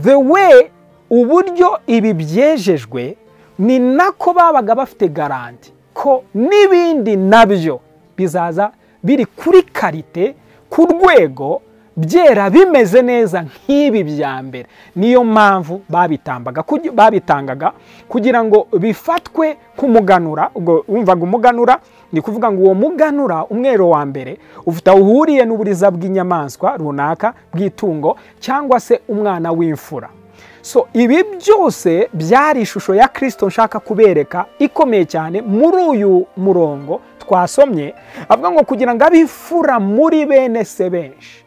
the way, uburyo ibi byejejwe, ni nako babaga bafite garantie ko n'ibindi nabyo bizaza biri kuri qualité, ku rwego, byera bimeze neza nk'ibi bya mbere. Niyo mpamvu babitambaga, babitangaga kugira ngo bifatwe nk'umuganura. Ubwo wumvaga umuganura, ni kuvuga ngo uwo muganura, umwero wa mbere, ufite aho uhuriye n'uburiza bw'inyamaswa runaka, bw'itungo, cyangwa se umwana w'imfura. So ibi byose byari ishusho ya Kristo nshaka kubereka ikomeye cyane muri uyu murongo twasomye, avuga ngo kugira ngo abe imfura muri bene se benshi.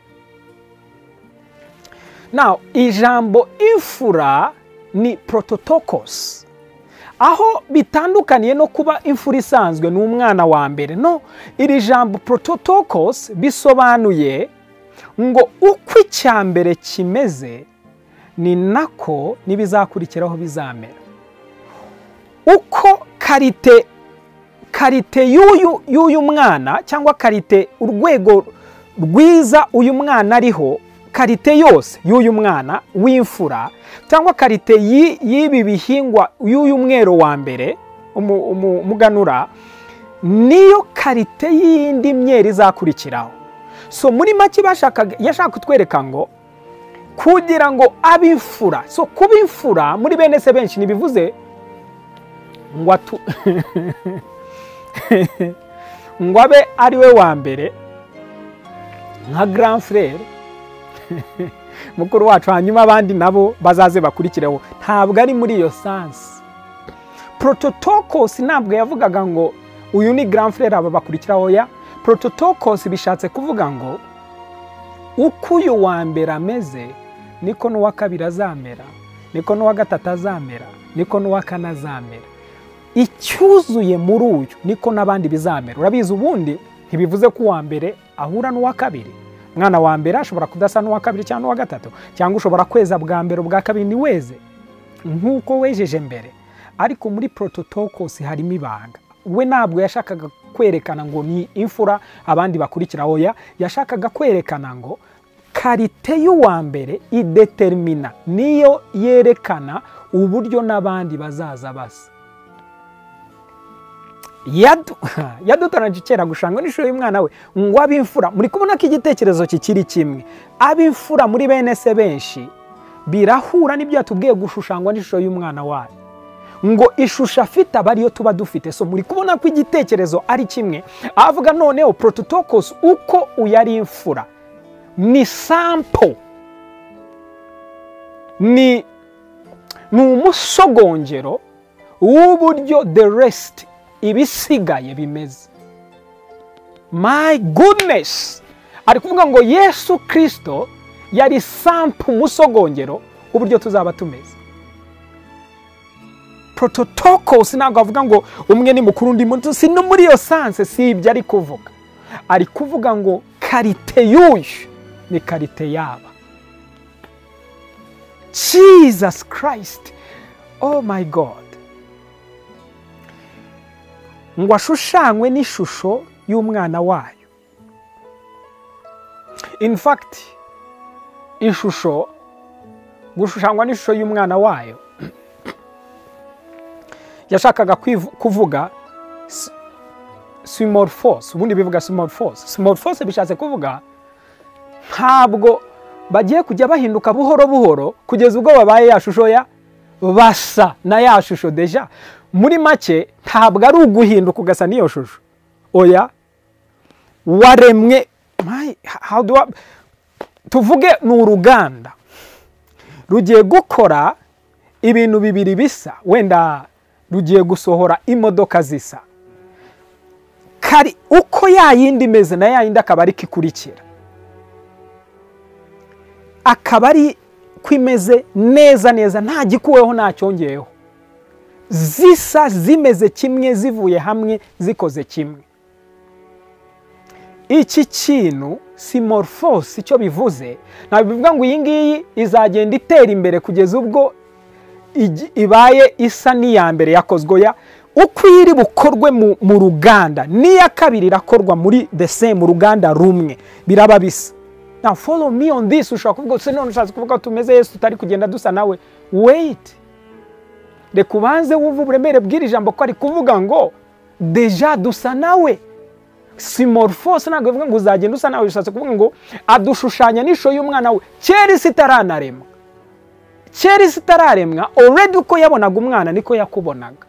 Now, ijambo imfura ni prototokos, aho bitandukaniye no kuba imfura isanzwe, ni umwana wa mbere. No, iri jambo prototokos bisobanuye ngo uko icya mbere kimeze ni nako n'ibizakurikiraho bizamera. Uko qualité y'uyu mwana, cyangwa qualité, urwego rwiza uyu mwana ariho, qualité yose y'uyu mwana w'imfura, cyangwa qualité y'ibi bihingwa, y'uyu mwero wa mbere, umuganura, niyo qualité y'indi myero izakurikiraho. So muri make bashakaga, yashaka kutwereka ngo kugira ngo abe imfura. So kuba imfura muri bene se benshi ntibivuze ngo atu ngo abe ari we wa mbere nka grand frère, mukuru wacu, hanyuma abandi nabo bazaze bakurikireho. Ntabwo ari muri iyo sens. Prototokos ntabwo yavugaga ngo uyu ni grand frère, aba bakurikiraho ya. Prototokos bishatse kuvuga ngo uko uyu wa mbere ameze niko n'uwa kabiri azamera, niko n'uwa gatatu azamera, niko n'uwa kane azamera. Icyuzuye muri uyu niko n'abandi bizamera. Urabizi, ubundi ntibivuze ko uwa mbere ahura n'uwa kabiri. Umwana wa mbere ashobora kudasa n'uwa kabiri cyangwa n'uwa gatatu, cyangwa ushobora kweza bwa mbere, ubwa kabiri ni weze nk'uko wejeje mbere. Ariko muri prototokos harimo ibanga. We ntabwo yashakaga kwerekana ngo ni imfura abandi bakurikira, oya, yashakaga kwerekana ngo qualité y'uwa mbere idetermina, niyo yerekana uburyo n'abandi bazaza basa. Yadutoranyije kera gushangwa n'ishusho y'umwana we ngo abe imfura. Muri kubona ko igitekerezo kikiri kimwe, abe imfura muri bene se benshi, birahura n'ibyo yatubwiye gushushangwa n'ishusho y'umwana wayo, ngo ishusho afite aba ariyo tuba dufite. So muri kubona ko igitekerezo ari kimwe. Avuga noneho prototokos, uko uyu ari imfura, ni sample, ni umusogongero w'uburyo the rest, ibisigaye bimeze. My goodness! Ari kuvuga ngo Yesu Kristo yari sample, umusogongero w'uburyo tuzaba tumeze. Prototokos ntabwo avuga ngo umwe ni mukuru undi muto, si no muri iyo sens, si ibyo ari kuvuga. Ari kuvuga ngo qualité y'uyu ni qualité yaba. Jesus Christ, oh my God, ngo ashushanywe n'ishusho y'umwana wayo. In fact, ishusho, gushushanywa n'ishusho y'umwana wayo, yashakaga kuvuga symmorphos. Ubundi bivuga symmorphos. Symmorphos bishatse kuvuga ntabwo bagiye kujya bahinduka buhoro buhoro kugeza ubwo babaye ya shusho ya basa na ya shusho déjà. Muri make ntabwo ari uguhinduka ugasa n'iyo shusho, oya, waremwe. How do I, tuvuge ni uruganda rugiye gukora ibintu bibiri bisa, wenda rugiye gusohora imodoka zisa, kari uko yayindi imeze na yayindi akaba ari kikurikira, akaba ari kwimeze neza neza, nta gikuweho nta cyongeyeho, zisa zimeze kimwe, zivuye hamwe, zikoze kimwe. Iki kintu symmorphos icyo bivuze, ntabwo bivuga ngo iyi ngiyi izagenda itera imbere kugeza ubwo ibaye isa n'iya mbere yakozwe, ya uko iri bukorwe mu ruganda n'iya kabiri irakorwa muri the same ruganda rumwe, biraba bisa. Now follow me on this. Ushobora kuvuga se none ushatse kuvuga tumeze Yesu tutari kugenda dusa nawe? Wait, reka ubanze wumve uburemere bw'iri jambo, ko ari kuvuga ngo déjà dusa nawe. Symmorphos ntabwo bivuga ngo uzagenda usa nawe, bishatse kuvuga ngo adushushanya n'ishusho y'umwana we kera isi itaranaremwa. Kera isi itararemwa already uko yabonaga umwana niko yakubonaga.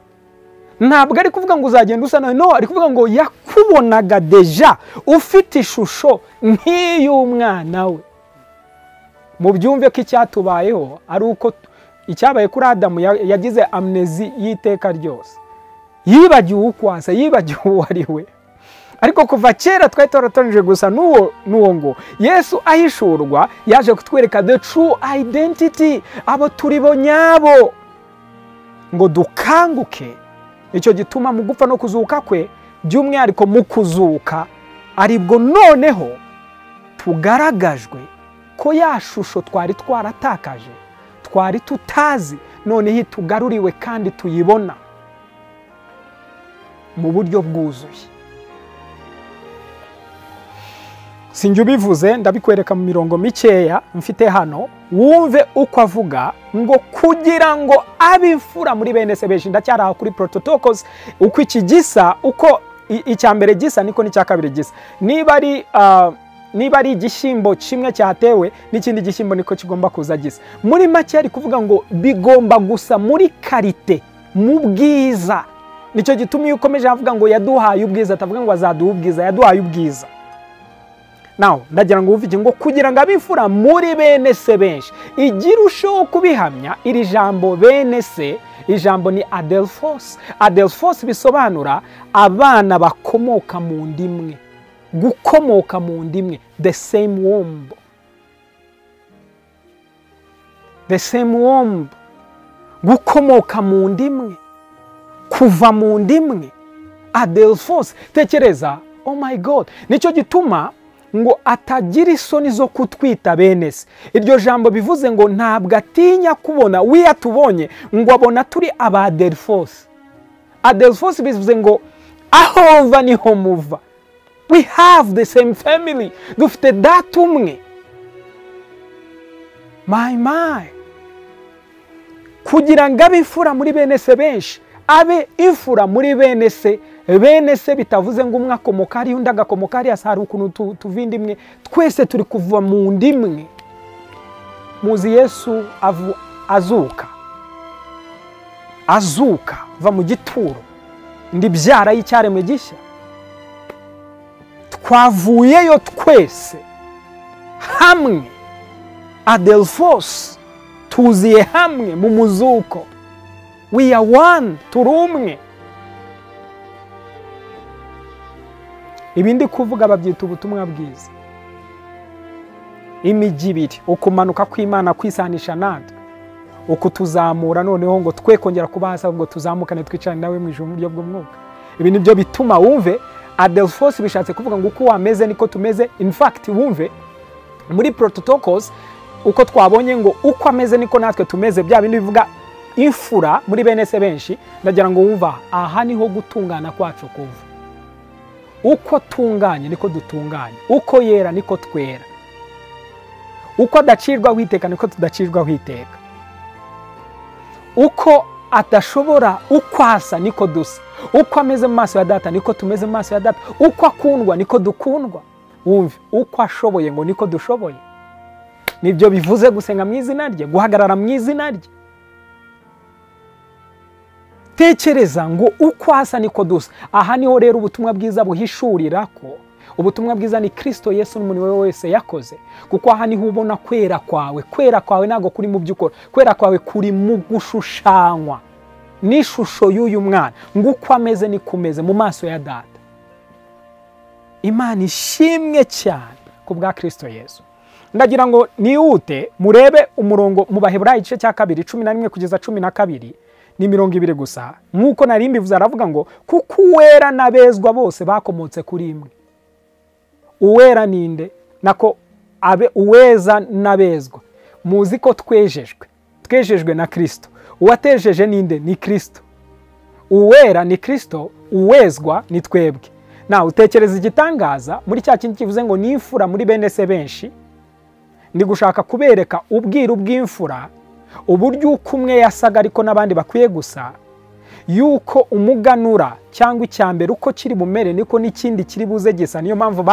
Ntabwo ari kuvuga ngo uzagenda usa nawe, no, ari kuvuga ngo yakubonaga déjà ufite ishusho nk'iy'umwana we. Mubyumve ko icyatubayeho ari uko icyabaye kuri Adamu, yagize amnésie y'iteka ryose, yibagiwe uko asa, yibagiwe uwo ari we. Ariko kuva kera twari twaratoranyije gusa n'uwo n'uwo ngo Yesu ahishurwa yaje kutwereka the true identity, abo turi bo nyabo, ngo dukanguke. Icyo gituma mu gupfa no kuzuka kwe, by'umwihariko mu kuzuka, aribwo noneho tugaragajwe ko ya shusho twari twaratakaje, twari tutazi, noneho itugaruriwe kandi tuyibona mu buryo bwuzuye. Sinjye ubivuze, ndabikwereka mu mirongo mikeya mfite hano, wumve uko avuga ngo kugira ngo abe imfura muri bene se benshi. Ndacyari aho kuri prototokos, uko iki gisa, uko icya mbere gisa niko n'icya kabiri gisa. Niba ari igishyimbo kimwe cyatewe n'ikindi gishyimbo niko kigomba kuza gisa. Muri make ari kuvuga ngo bigomba gusa muri qualité, mu bwiza. Nicyo gituma iyo ukomeje avuga ngo yaduhaye ubwiza, atavuga ngo azaduha ubwiza, yaduhaye ubwiza. Now ndagira ngo wumve ngo kugira ngo abe imfura muri bene se benshi, igirusheho kubihamya iri jambo bene se, ijambo ni adelphos. Adelphos bisobanura abana bakomoka mu ndimwe, gukomoka mu ndimwe, the same womb, the same womb, gukomoka mu ndimwe, kuva mu ndimwe, adelphos. Tekereza, oh my God, nicyo gituma ngo atagira isoni zo kutwita bene se. Iryo jambo bivuze ngo ntabwo atinya kubona, we atubonye ngo abona turi aba adelphos. Adelphos bivuze ngo aho mva niho muva, we have the same family, dufite data umwe. My my, kugira ngo abe imfura muri bene se benshi, abe imfura muri bene se. Bene se bitavuze ngo umwe akomoka hariya undi agakomoka hariya, hari ukuntu tuva inda imwe, twese turi kuva mu nda imwe. Muzi Yesu azuka, azuka va mu gituro, indi byara y'icyaremwe gishya, twavuyeyo twese hamwe, adelphos, tuziye hamwe mu muzuko, we are one, turi umwe. Ibindi kuvuga babyita ubutumwa bwiza. Imijyi ibiri, ukumanuka kw'Imana kwisanisha natwe, ukutuzamura noneho ngo twe kongera kuba hasi, ahubwo tuzamukane twicarane nawe mu ijuru mu buryo bw'umwuka. Ibi nibyo bituma wumve adelphos bishatse kuvuga ngo uko wameze niko tumeze. In fact, wumve muri prototokos Uko twabonye ngo uko ameze niko natwe tumeze, bya bindi bivuga imfura muri bene se benshi. Ndagira ngo wumva aha niho gutungana kwacu kuva. Uko tunganye niko dutunganye, uko yera niko twera, uko adacirwaho iteka niko tudacirwaho iteka, uko adashobora uko asa niko dusa, uko ameze mu maso ya data niko tumeze mu maso ya data, uko akundwa niko dukundwa. Wumve uko ashoboye ngo niko dushoboye. Nibyo bivuze gusenga mu izina rye, guhagarara mu izina rye. Tekereza ngo uko asa niko dusa. Aha niho rero ubutumwa bwiza buhishurira ko ubutumwa bwiza ni Kristo Yesu n'umurimo we wese yakoze, kuko aha niho ubona kwera kwawe. Kwera kwawe ntabwo kuri mu byo ukora, kwera kwawe kuri mu gushushanywa n'ishusho y'uyu mwana, ngo uko ameze niko umeze mu maso ya data. Imana ishimwe cyane ku bwa Kristo Yesu. Ndagira ngo nihute murebe umurongo mu Baheburayo igice cya 2 11 kugeza 12, ni 20 gusa. Nk'uko nari mbivuze, aravuga ngo kuko uwera n'abezwa bose bakomotse kuri imwe. Uwera ninde? Nako abe uweza n'abezwa. Muzi ko twejejwe, twejejwe na Kristo. Uwatejeje ninde? Ni Kristo. Uwera ni Kristo, uwezwa ni twebwe. Na utekereza igitangaza muri cya kindi kivuze ngo ni imfura muri bene se benshi. Ndi gushaka kubereka ubwiru bw'imfura, uburyo uko umwe yasaga ariko n'abandi bakwiye gusa, yuko umuganura cyangwa icyambere uko kiri bumere niko n'ikindi kiri buze gisa. Niyo mpamvu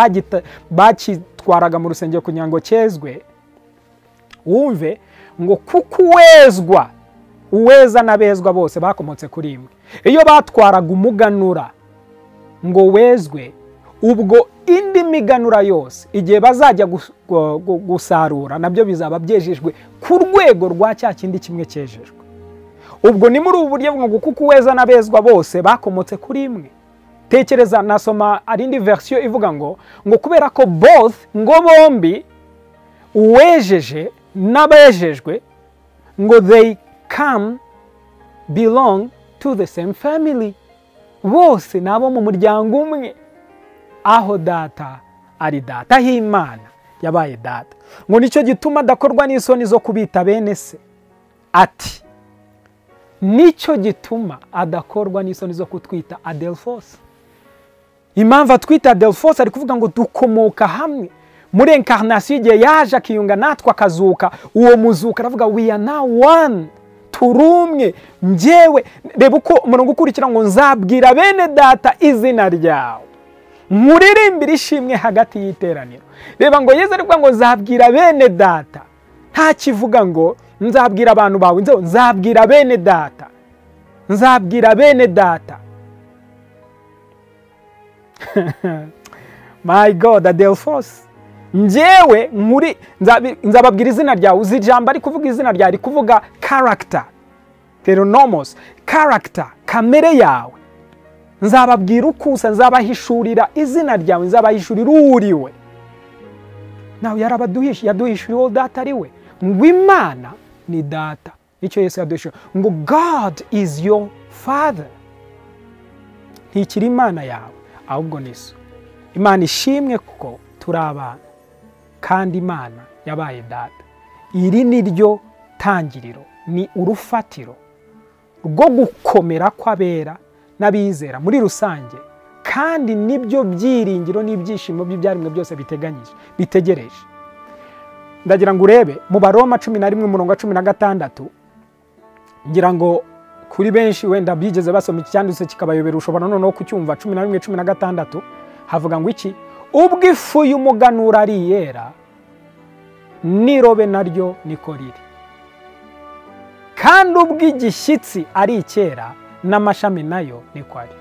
bakitwaraga mu rusengero kugira ngo cyezwe. Wumve ngo kuko uwezwa, uweza n'abezwa bose bakomotse kuri imwe. Iyo batwaraga umuganura ngo wezwe, ubwo indi miganura yose igihe bazajya gusarura nabyo bizaba byejejwe ku rwego rwa cya kindi kimwe cyejejwe. Ubwo ni muri ubu buryo ngo kuko uweza n'abezwa bose bakomotse kuri imwe. Tekereza, nasoma arindi version ivuga ngo kubera ko both, ngo bombi uwejeje n'abejejwe, ngo they come belong to the same family, bose nabo mu muryango umwe, aho data ari data, aho Imana yabaye data. Ngo nicyo gituma adakorwa n'isoni zo kubita bene se. Ati nicyo gituma adakorwa n'isoni zo kutwita Adelphos. Impamvu atwita Adelphos, ari kuvuga ngo dukomoka hamwe muri incarnation. Igihe yaje akiyunga natwe akazuka, uwo muzuka aravuga we are now one, turumwe. Njyewe reba uko umurongo ukurikira ngo nzabwira bene data izina ryawe, nkuririmbire ishimwe hagati y'iteraniro. Reba ngo Yesu ariko ngo nzabwira bene data, nta kivuga ngo nzabwira abantu bawe, nzabwira bene data, nzabwira bene data. My God, Adelphos, njyewe nkuri nzababwira izina ryawe. Uzi ijambo ari kuvuga izina ryawe, ari kuvuga character, teronomos, character, kamere yawe. Nzababwira uko usa, nzabahishurira izina ryawe, nzabahishurira uriwe. Nawe yarabaduhisha, yaduhishuriye uwo data ari we, ngo Imana ni data. Nicyo Yesu yaduhishuriye, ngo God is your father. Ntikiri Imana yawe, ahubwo ni so. Imana ishimwe kuko turi abana, kandi Imana yabaye data. Iri ni ryo tangiriro, ni urufatiro rwo gukomera kw'abera n'abizera muri rusange, kandi nibyo byiringiro n'ibyishimo by'ibyaremwe byose biteganyije, bitegereje. Ndagira ngo urebe mu Baroma 11 umurongo wa 16. Ngira ngo kuri benshi wenda bigeze basoma iki cyanditse kikabayobera, ushobora noneho kucyumva. 11:16 havuga ngo iki? Ubwo ifu y'umuganura ari yera, n'irobe naryo niko riri, kandi ubwo igishyitsi ari icyera, n'amashami nayo niko ari.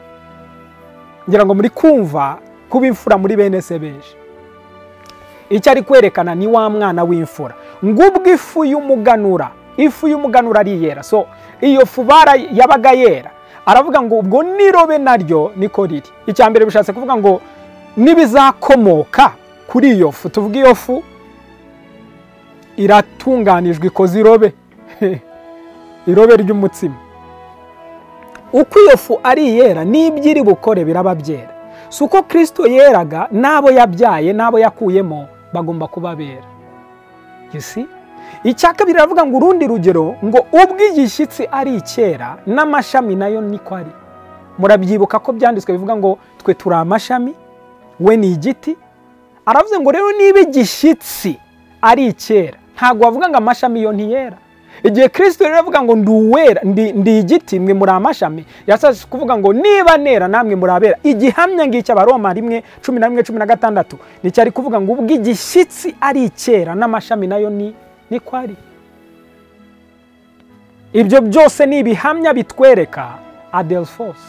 Ngira ngo muri kumva kuba imfura muri bene se benshi. Icyo ari kwerekana ni wa mwana w'imfura. Ngo ubwo ifu y'umuganura, ifu y'umuganura ari yera. So iyo fu bara yabaga yera, aravuga ngo ubwo n'irobe naryo niko riri. Icya mbere bishatse kuvuga ngo nibizakomoka kuri iyo fu, tuvuga iyo fu iratunganijwe ikoze irobe, irobe ry'umutsima. Uko iyo fu ari yera, n'ibyo iri bukore biraba byera. Si uko Kristo yeraga, n'abo yabyaye n'abo yakuyemo bagomba kuba bera. You see? Icya kabiri aravuga ngo urundi rugero ngo ubwo igishyitsi ari icyera n'amashami nayo niko ari. Murabyibuka ko byanditswe bivuga ngo twe turi amashami, we ni igiti. Aravuze ngo rero niba igishyitsi ari icyera, ntabwo wavuga ngo amashami yo ntiyera. Igihe Kristo rero avuga ngo ndi uwera, ndi igiti mwe muri amashami, yashatse kuvuga ngo niba nera namwe muri abera. Igihamya ngiki Abaroma 1:11-16 nicyo ari kuvuga ngo ubwo igishyitsi ari icyera n'amashami nayo niko ari. Ibyo byose ni ibihamya bitwereka adelphos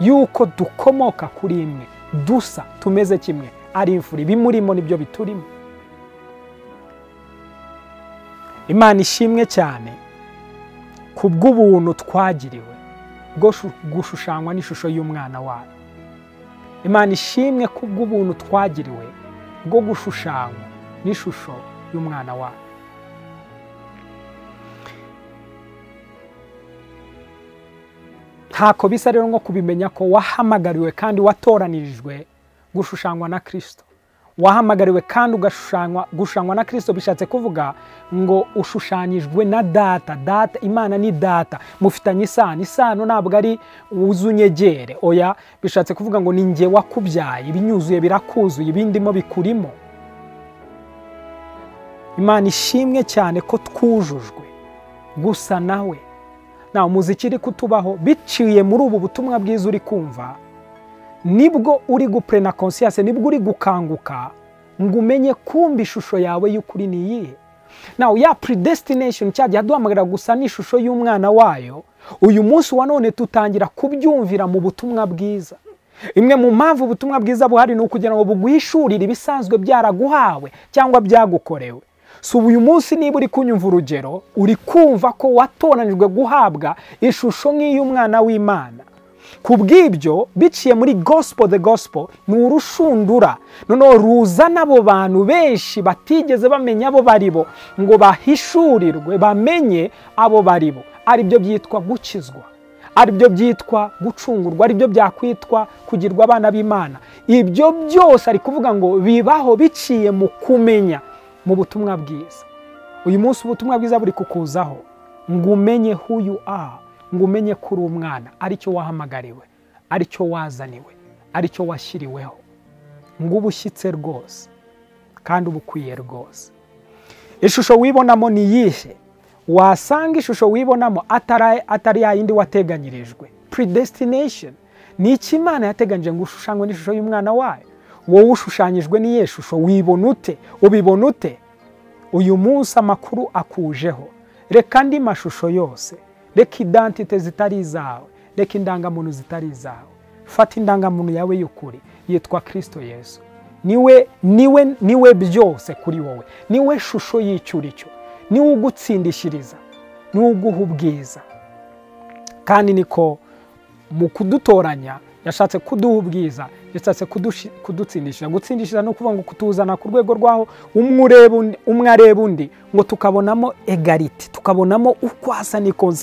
yuko dukomoka kuri imwe, dusa, tumeze kimwe, ari imfura, ibimurimo nibyo biturimo. Imana ishimwe cyane kubw'ubuntu twagiriwe bwo gushushanywa n'ishusho y'umwana wayo. Imana ishimwe kubw'ubuntu twagiriwe bwo gushushanywa n'ishusho y'umwana wayo. Ntako bisa rero nko kubimenya ko wahamagariwe kandi watoranirijwe gushushanywa na Kristo. Wahamagariwe kandi ugashushanywa, gushushanywa na Kristo bishatse kuvuga ngo ushushanyijwe na data. Data, Imana ni data, mufitanye isano. Isano ntabwo ari uzunyegere, oya, bishatse kuvuga ngo ni njye wakubyaye, ibinyuzuye birakuzuye, ibindimo bikurimo. Imana ishimwe cyane ko twujujwe gusa nawe. Na umuziki iri kutubaho biciye muri ubu butumwa bwiza uri kumva, nibwo uri guprena conscience, nibwo uri gukanguka ngo umenye kumva ishusho yawe y'ukuri ni iyihe. Now ya predestination cyagiye aduhamagara gusa n'ishusho y'umwana wayo, uyu munsi wa none tutangira kubyumvira mu butumwa bwiza. Imwe mu mpamvu ubutumwa bwiza buhari ni ukugira ngo buguhishurire ibisanzwe byaraguhawe cyangwa byagukorewe. So uyu munsi niba uri kunyumva urugero, uri kumva ko watoranijwe guhabwa ishusho nk'iy'umwana w'Imana. Kubw'ibyo biciye muri gospel, the gospel ni urushundura noneho ruzana abo bantu benshi batigeze bamenya abo baribo ngo bahishurirwe bamenye abo baribo. Aribyo byitwa gukizwa, aribyo byitwa gucungurwa, aribyo byakwitwa kugirwa abana b'Imana. Ibyo byose ari kuvuga ngo bibaho biciye mu kumenya mu butumwa bwiza. Uyu munsi ubutumwa bwiza buri kukuzaho ngo umenye who you are, ngo umenye ko uri umwana, aricyo wahamagariwe, aricyo wazaniwe, aricyo washyiriweho, ngo ubushyitse rwose kandi ubukwiye rwose. Ishusho wibonamo ni iyihe? Wasanga ishusho wibonamo atari ya yindi wateganyirijwe. Predestination ni iki Imana yateganyije ngo ushushanywe n'ishusho y'umwana wayo. Wowe ushushanyijwe n'iyihe shusho? Wibona ute? Ubibona ute? Uyu munsi amakuru akujeho. Reka andi mashusho yose, reka identite zitari izawe, reka indangamuntu zitari izawe. Fata indangamuntu yawe y'ukuri yitwa Kristo Yesu. Niwe niwe niwe byose kuri wowe, niwe shusho y'icyuricyo, niwe ugutsindishiriza, niwe uguha ubwiza. Kandi niko mu kudutoranya yashatse kuduha ubwiza, yashatse kudutsindishiriza. Gutsindishiriza no kuvuga ngo kutuzana ku rwego rwaho umwe areba undi, ngo tukabonamo egality, tukabonamo uko asa niko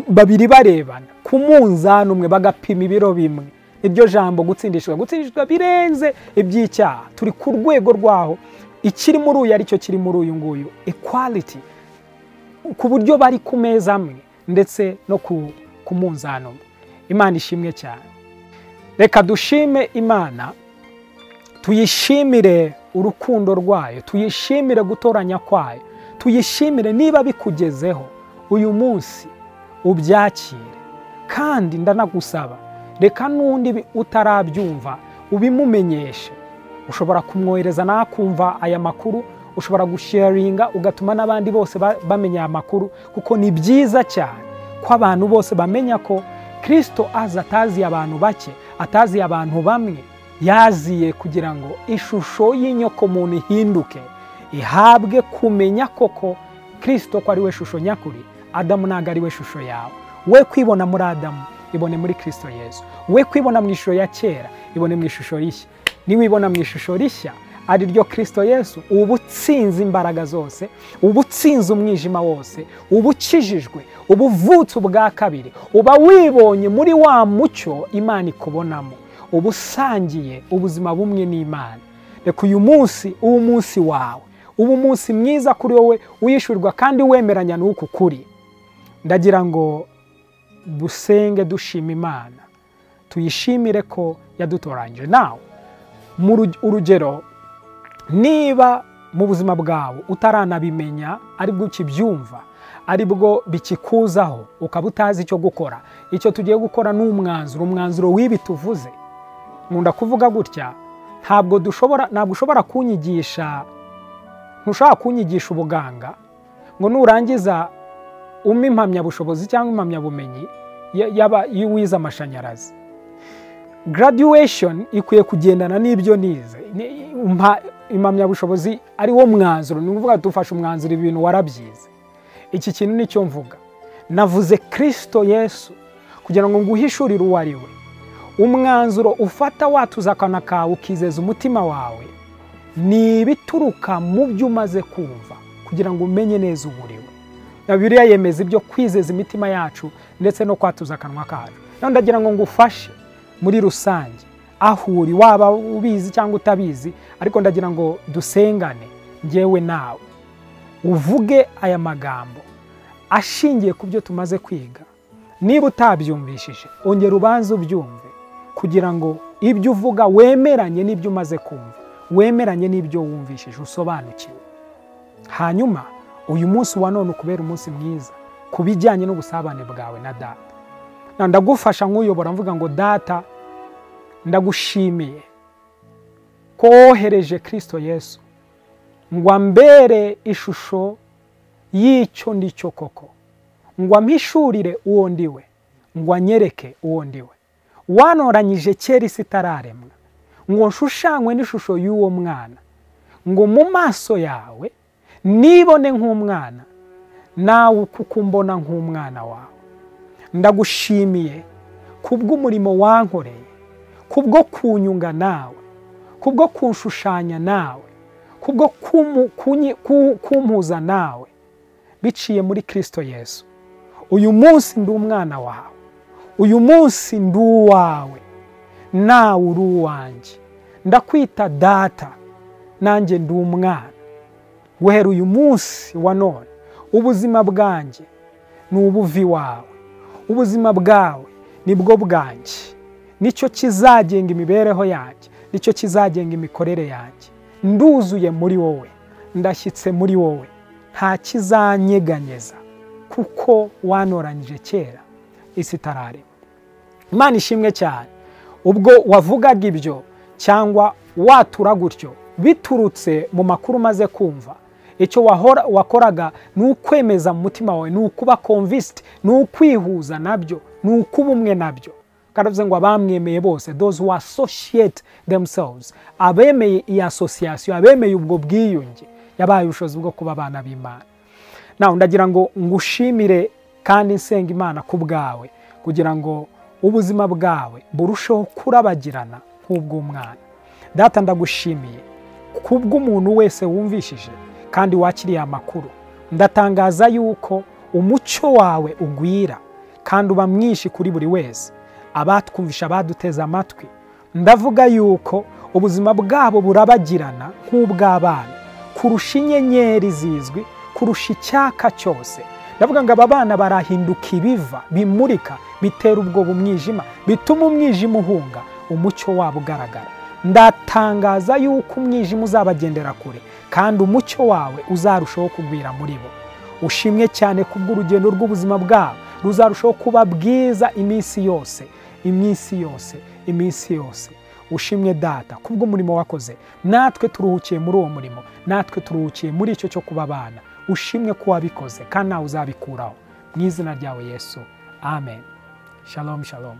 babiri barebana ku munzani umwe, bagapima ibiro bimwe. Iryo jambo gutsindishwa, gutsindishwa birenze iby'icyaha. Turi ku rwego rwaho ikiri muri uyu aricyo kiri muri uyu nguyu, equality, ku buryo bari ku meza amwe ndetse no ku munzani umwe. Imana ishimwe cyane. Reka dushime Imana, tuyishimire urukundo rwayo, tuyishimire gutoranya kwayo, tuyishimire niba bikugezeho uyu munsi ubyakire. Kandi ndanagusaba, reka n'undi utarabyumva ubimumenyeshe. Ushobora kumwohereza nakumva aya makuru, ushobora gusharinga ugatuma n'abandi bose bamenya aya makuru, kuko ni byiza cyane ko abantu bose bamenya ko Kristo aza ataziye abantu bake, ataziye abantu bamwe, yaziye kugira ngo ishusho y'inyokomuntu ihinduke, ihabwe kumenya koko Kristo ko ari we shusho nyakuri. Adamu ntabwo ari we shusho yawe. We kwibona muri Adamu, ibone muri Kristo Yesu. We kwibona mu ishusho ya kera, ibone mu ishusho rishya. Niwibona mu ishusho rishya ari ryo Kristo Yesu, uba utsinze imbaraga zose, uba utsinze umwijima wose, uba ukijijwe, uba uvutse ubwa kabiri, uba wibonye muri wa mucyo Imana ikubonamo, uba usangiye ubuzima bumwe n'Imana. Reka uyu munsi uwo munsi wawe, Uba umunsi mwiza kuri wowe uyishyurwa kandi wemeranya n'uku kuri. Ndagira ngo dusenge dushima Imana, tuyishimire ko yadutoranyije. Nawe urugero, niba mu buzima bwawe utaranabimenya, aribwo ukibyumva, aribwo bikikuzaho, ukaba utazi icyo gukora, icyo tugiye gukora ni umwanzuro w'ibi tuvuze. Nkunda kuvuga gutya, ntabwo ushobora kunyigisha, ntushobora kunyigisha ubuganga ngo nurangiza umpe impamyabushobozi cyangwa impamyabumenyi yaba wize amashanyarazi. Graduation ikwiye kugendana n'ibyo nize. Impamyabushobozi ari wo mwanzuro, ni ukuvuga dufashe umwanzuro ibintu warabyize. Iki kintu nicyo mvuga, navuze Kristo Yesu kugira ngo nguhishurire uwo ari we. Umwanzuro ufata watuza akana kawe ukizeza umutima wawe ni ibituruka mu byo umaze kumva kugira ngo umenye neza uwo uri we. Na Bibiliya yemeza ibyo kwizeza imitima yacu ndetse no kwatuza akanwa kacu. Naho ndagira ngo ngufashe muri rusange, aho uri waba ubizi cyangwa utabizi, ariko ndagira ngo dusengane njyewe nawe, uvuge aya magambo ashingiye ku byo tumaze kwiga. Niba utabyumvishije, ongera ubanze ubyumve kugira ngo ibyo uvuga wemeranye n'ibyo umaze kumva, wemeranye n'ibyo wumvishije, usobanukiwe. Hanyuma uyu munsi wa none ukubera umunsi mwiza ku bijyanye n'ubusabane bwawe na Data. Ndagufasha nk'uyobora mvuga ngo Data, ndagushimiye ko wohereje Kristo Yesu ngo ambere ishusho y'icyo ndicyo koko, ngo ampishurire uwo ndiwe, ngo anyereke uwo ndiwe. Wanoranyije kera isi itararemwa, ngo nshushanywe n'ishusho y'uwo mwana, ngo mu maso yawe nibone nk'umwana, nawe kuko umbona nk'umwana wawe. Ndagushimiye kubw'umurimo wankoreye, kubwo kunyunga nawe, kubwo kunshushanya nawe, kubwo kumpuza nawe biciye muri Kristo Yesu. Uyu munsi ndi umwana wawe, uyu munsi ndi uwawe, nawe uri uwanjye. Ndakwita Data, nanjye ndi umwana. Guhera uyu munsi wa none, ubuzima bwanjye ni ubuvi wawe, ubuzima bwawe nibwo bwanjye. Nicyo kizagenga imibereho yanjye, nicyo kizagenga imikorere yanjye. Nduzuye muri wowe, ndashyitse muri wowe, nta kizanyeganyeza kuko wanoranyije kera isi itararemwa. Imana ishimwe cyane. Ubwo wavugaga ibyo cyangwa watura gutyo biturutse mu makuru maze kumva, icyo wakoraga ni ukwemeza mu mutima wawe, ni ukuba convinced, ni ukwihuza nabyo, ni ukuba umwe nabyo. Karavuze ngo abamwemeye bose, those who associate themselves, abemeye iyi association, abemeye ubwo bwiyunge, yabaye ubushobozi bwo kuba abana b'Imana. Nawe ndagira ngo ngushimire kandi nsenga Imana ku bwawe kugira ngo ubuzima bwawe burusheho kurabagirana nk'ubw'umwana. Data, ndagushimiye kubw'umuntu wese wumvishije kandi wakiriye amakuru. Ndatangaza yuko umucyo wawe ugwira kandi uba mwinshi kuri buri wese, abatwumvisha, abaduteze amatwi. Ndavuga yuko ubuzima bwabo burabagirana nk'ubw'abana, kurusha inyenyeri zizwi, kurusha icyaka cyose. Ndavuga ngo aba bana barahinduka ibiva bimurika, bitera ubwoba umwijima, bituma umwijima uhunga, umucyo wabo ugaragara. Ndatangaza yuko umwijima uzabagendera kure kandi umucyo wawe uzarushaho kugwira muri bo. Ushimwe cyane kubw'urugendo rw'ubuzima bwabo ruzarushaho kuba bwiza iminsi yose, iminsi yose, iminsi yose. Ushimwe Data kubw'umurimo wakoze, natwe turuhukiye muri uwo murimo, natwe turuhukiye muri icyo cyo kuba abana. Ushimwe ko wabikoze kandi nawe uzabikuraho. Mu izina ryawe Yesu, amen. Shalom, shalom.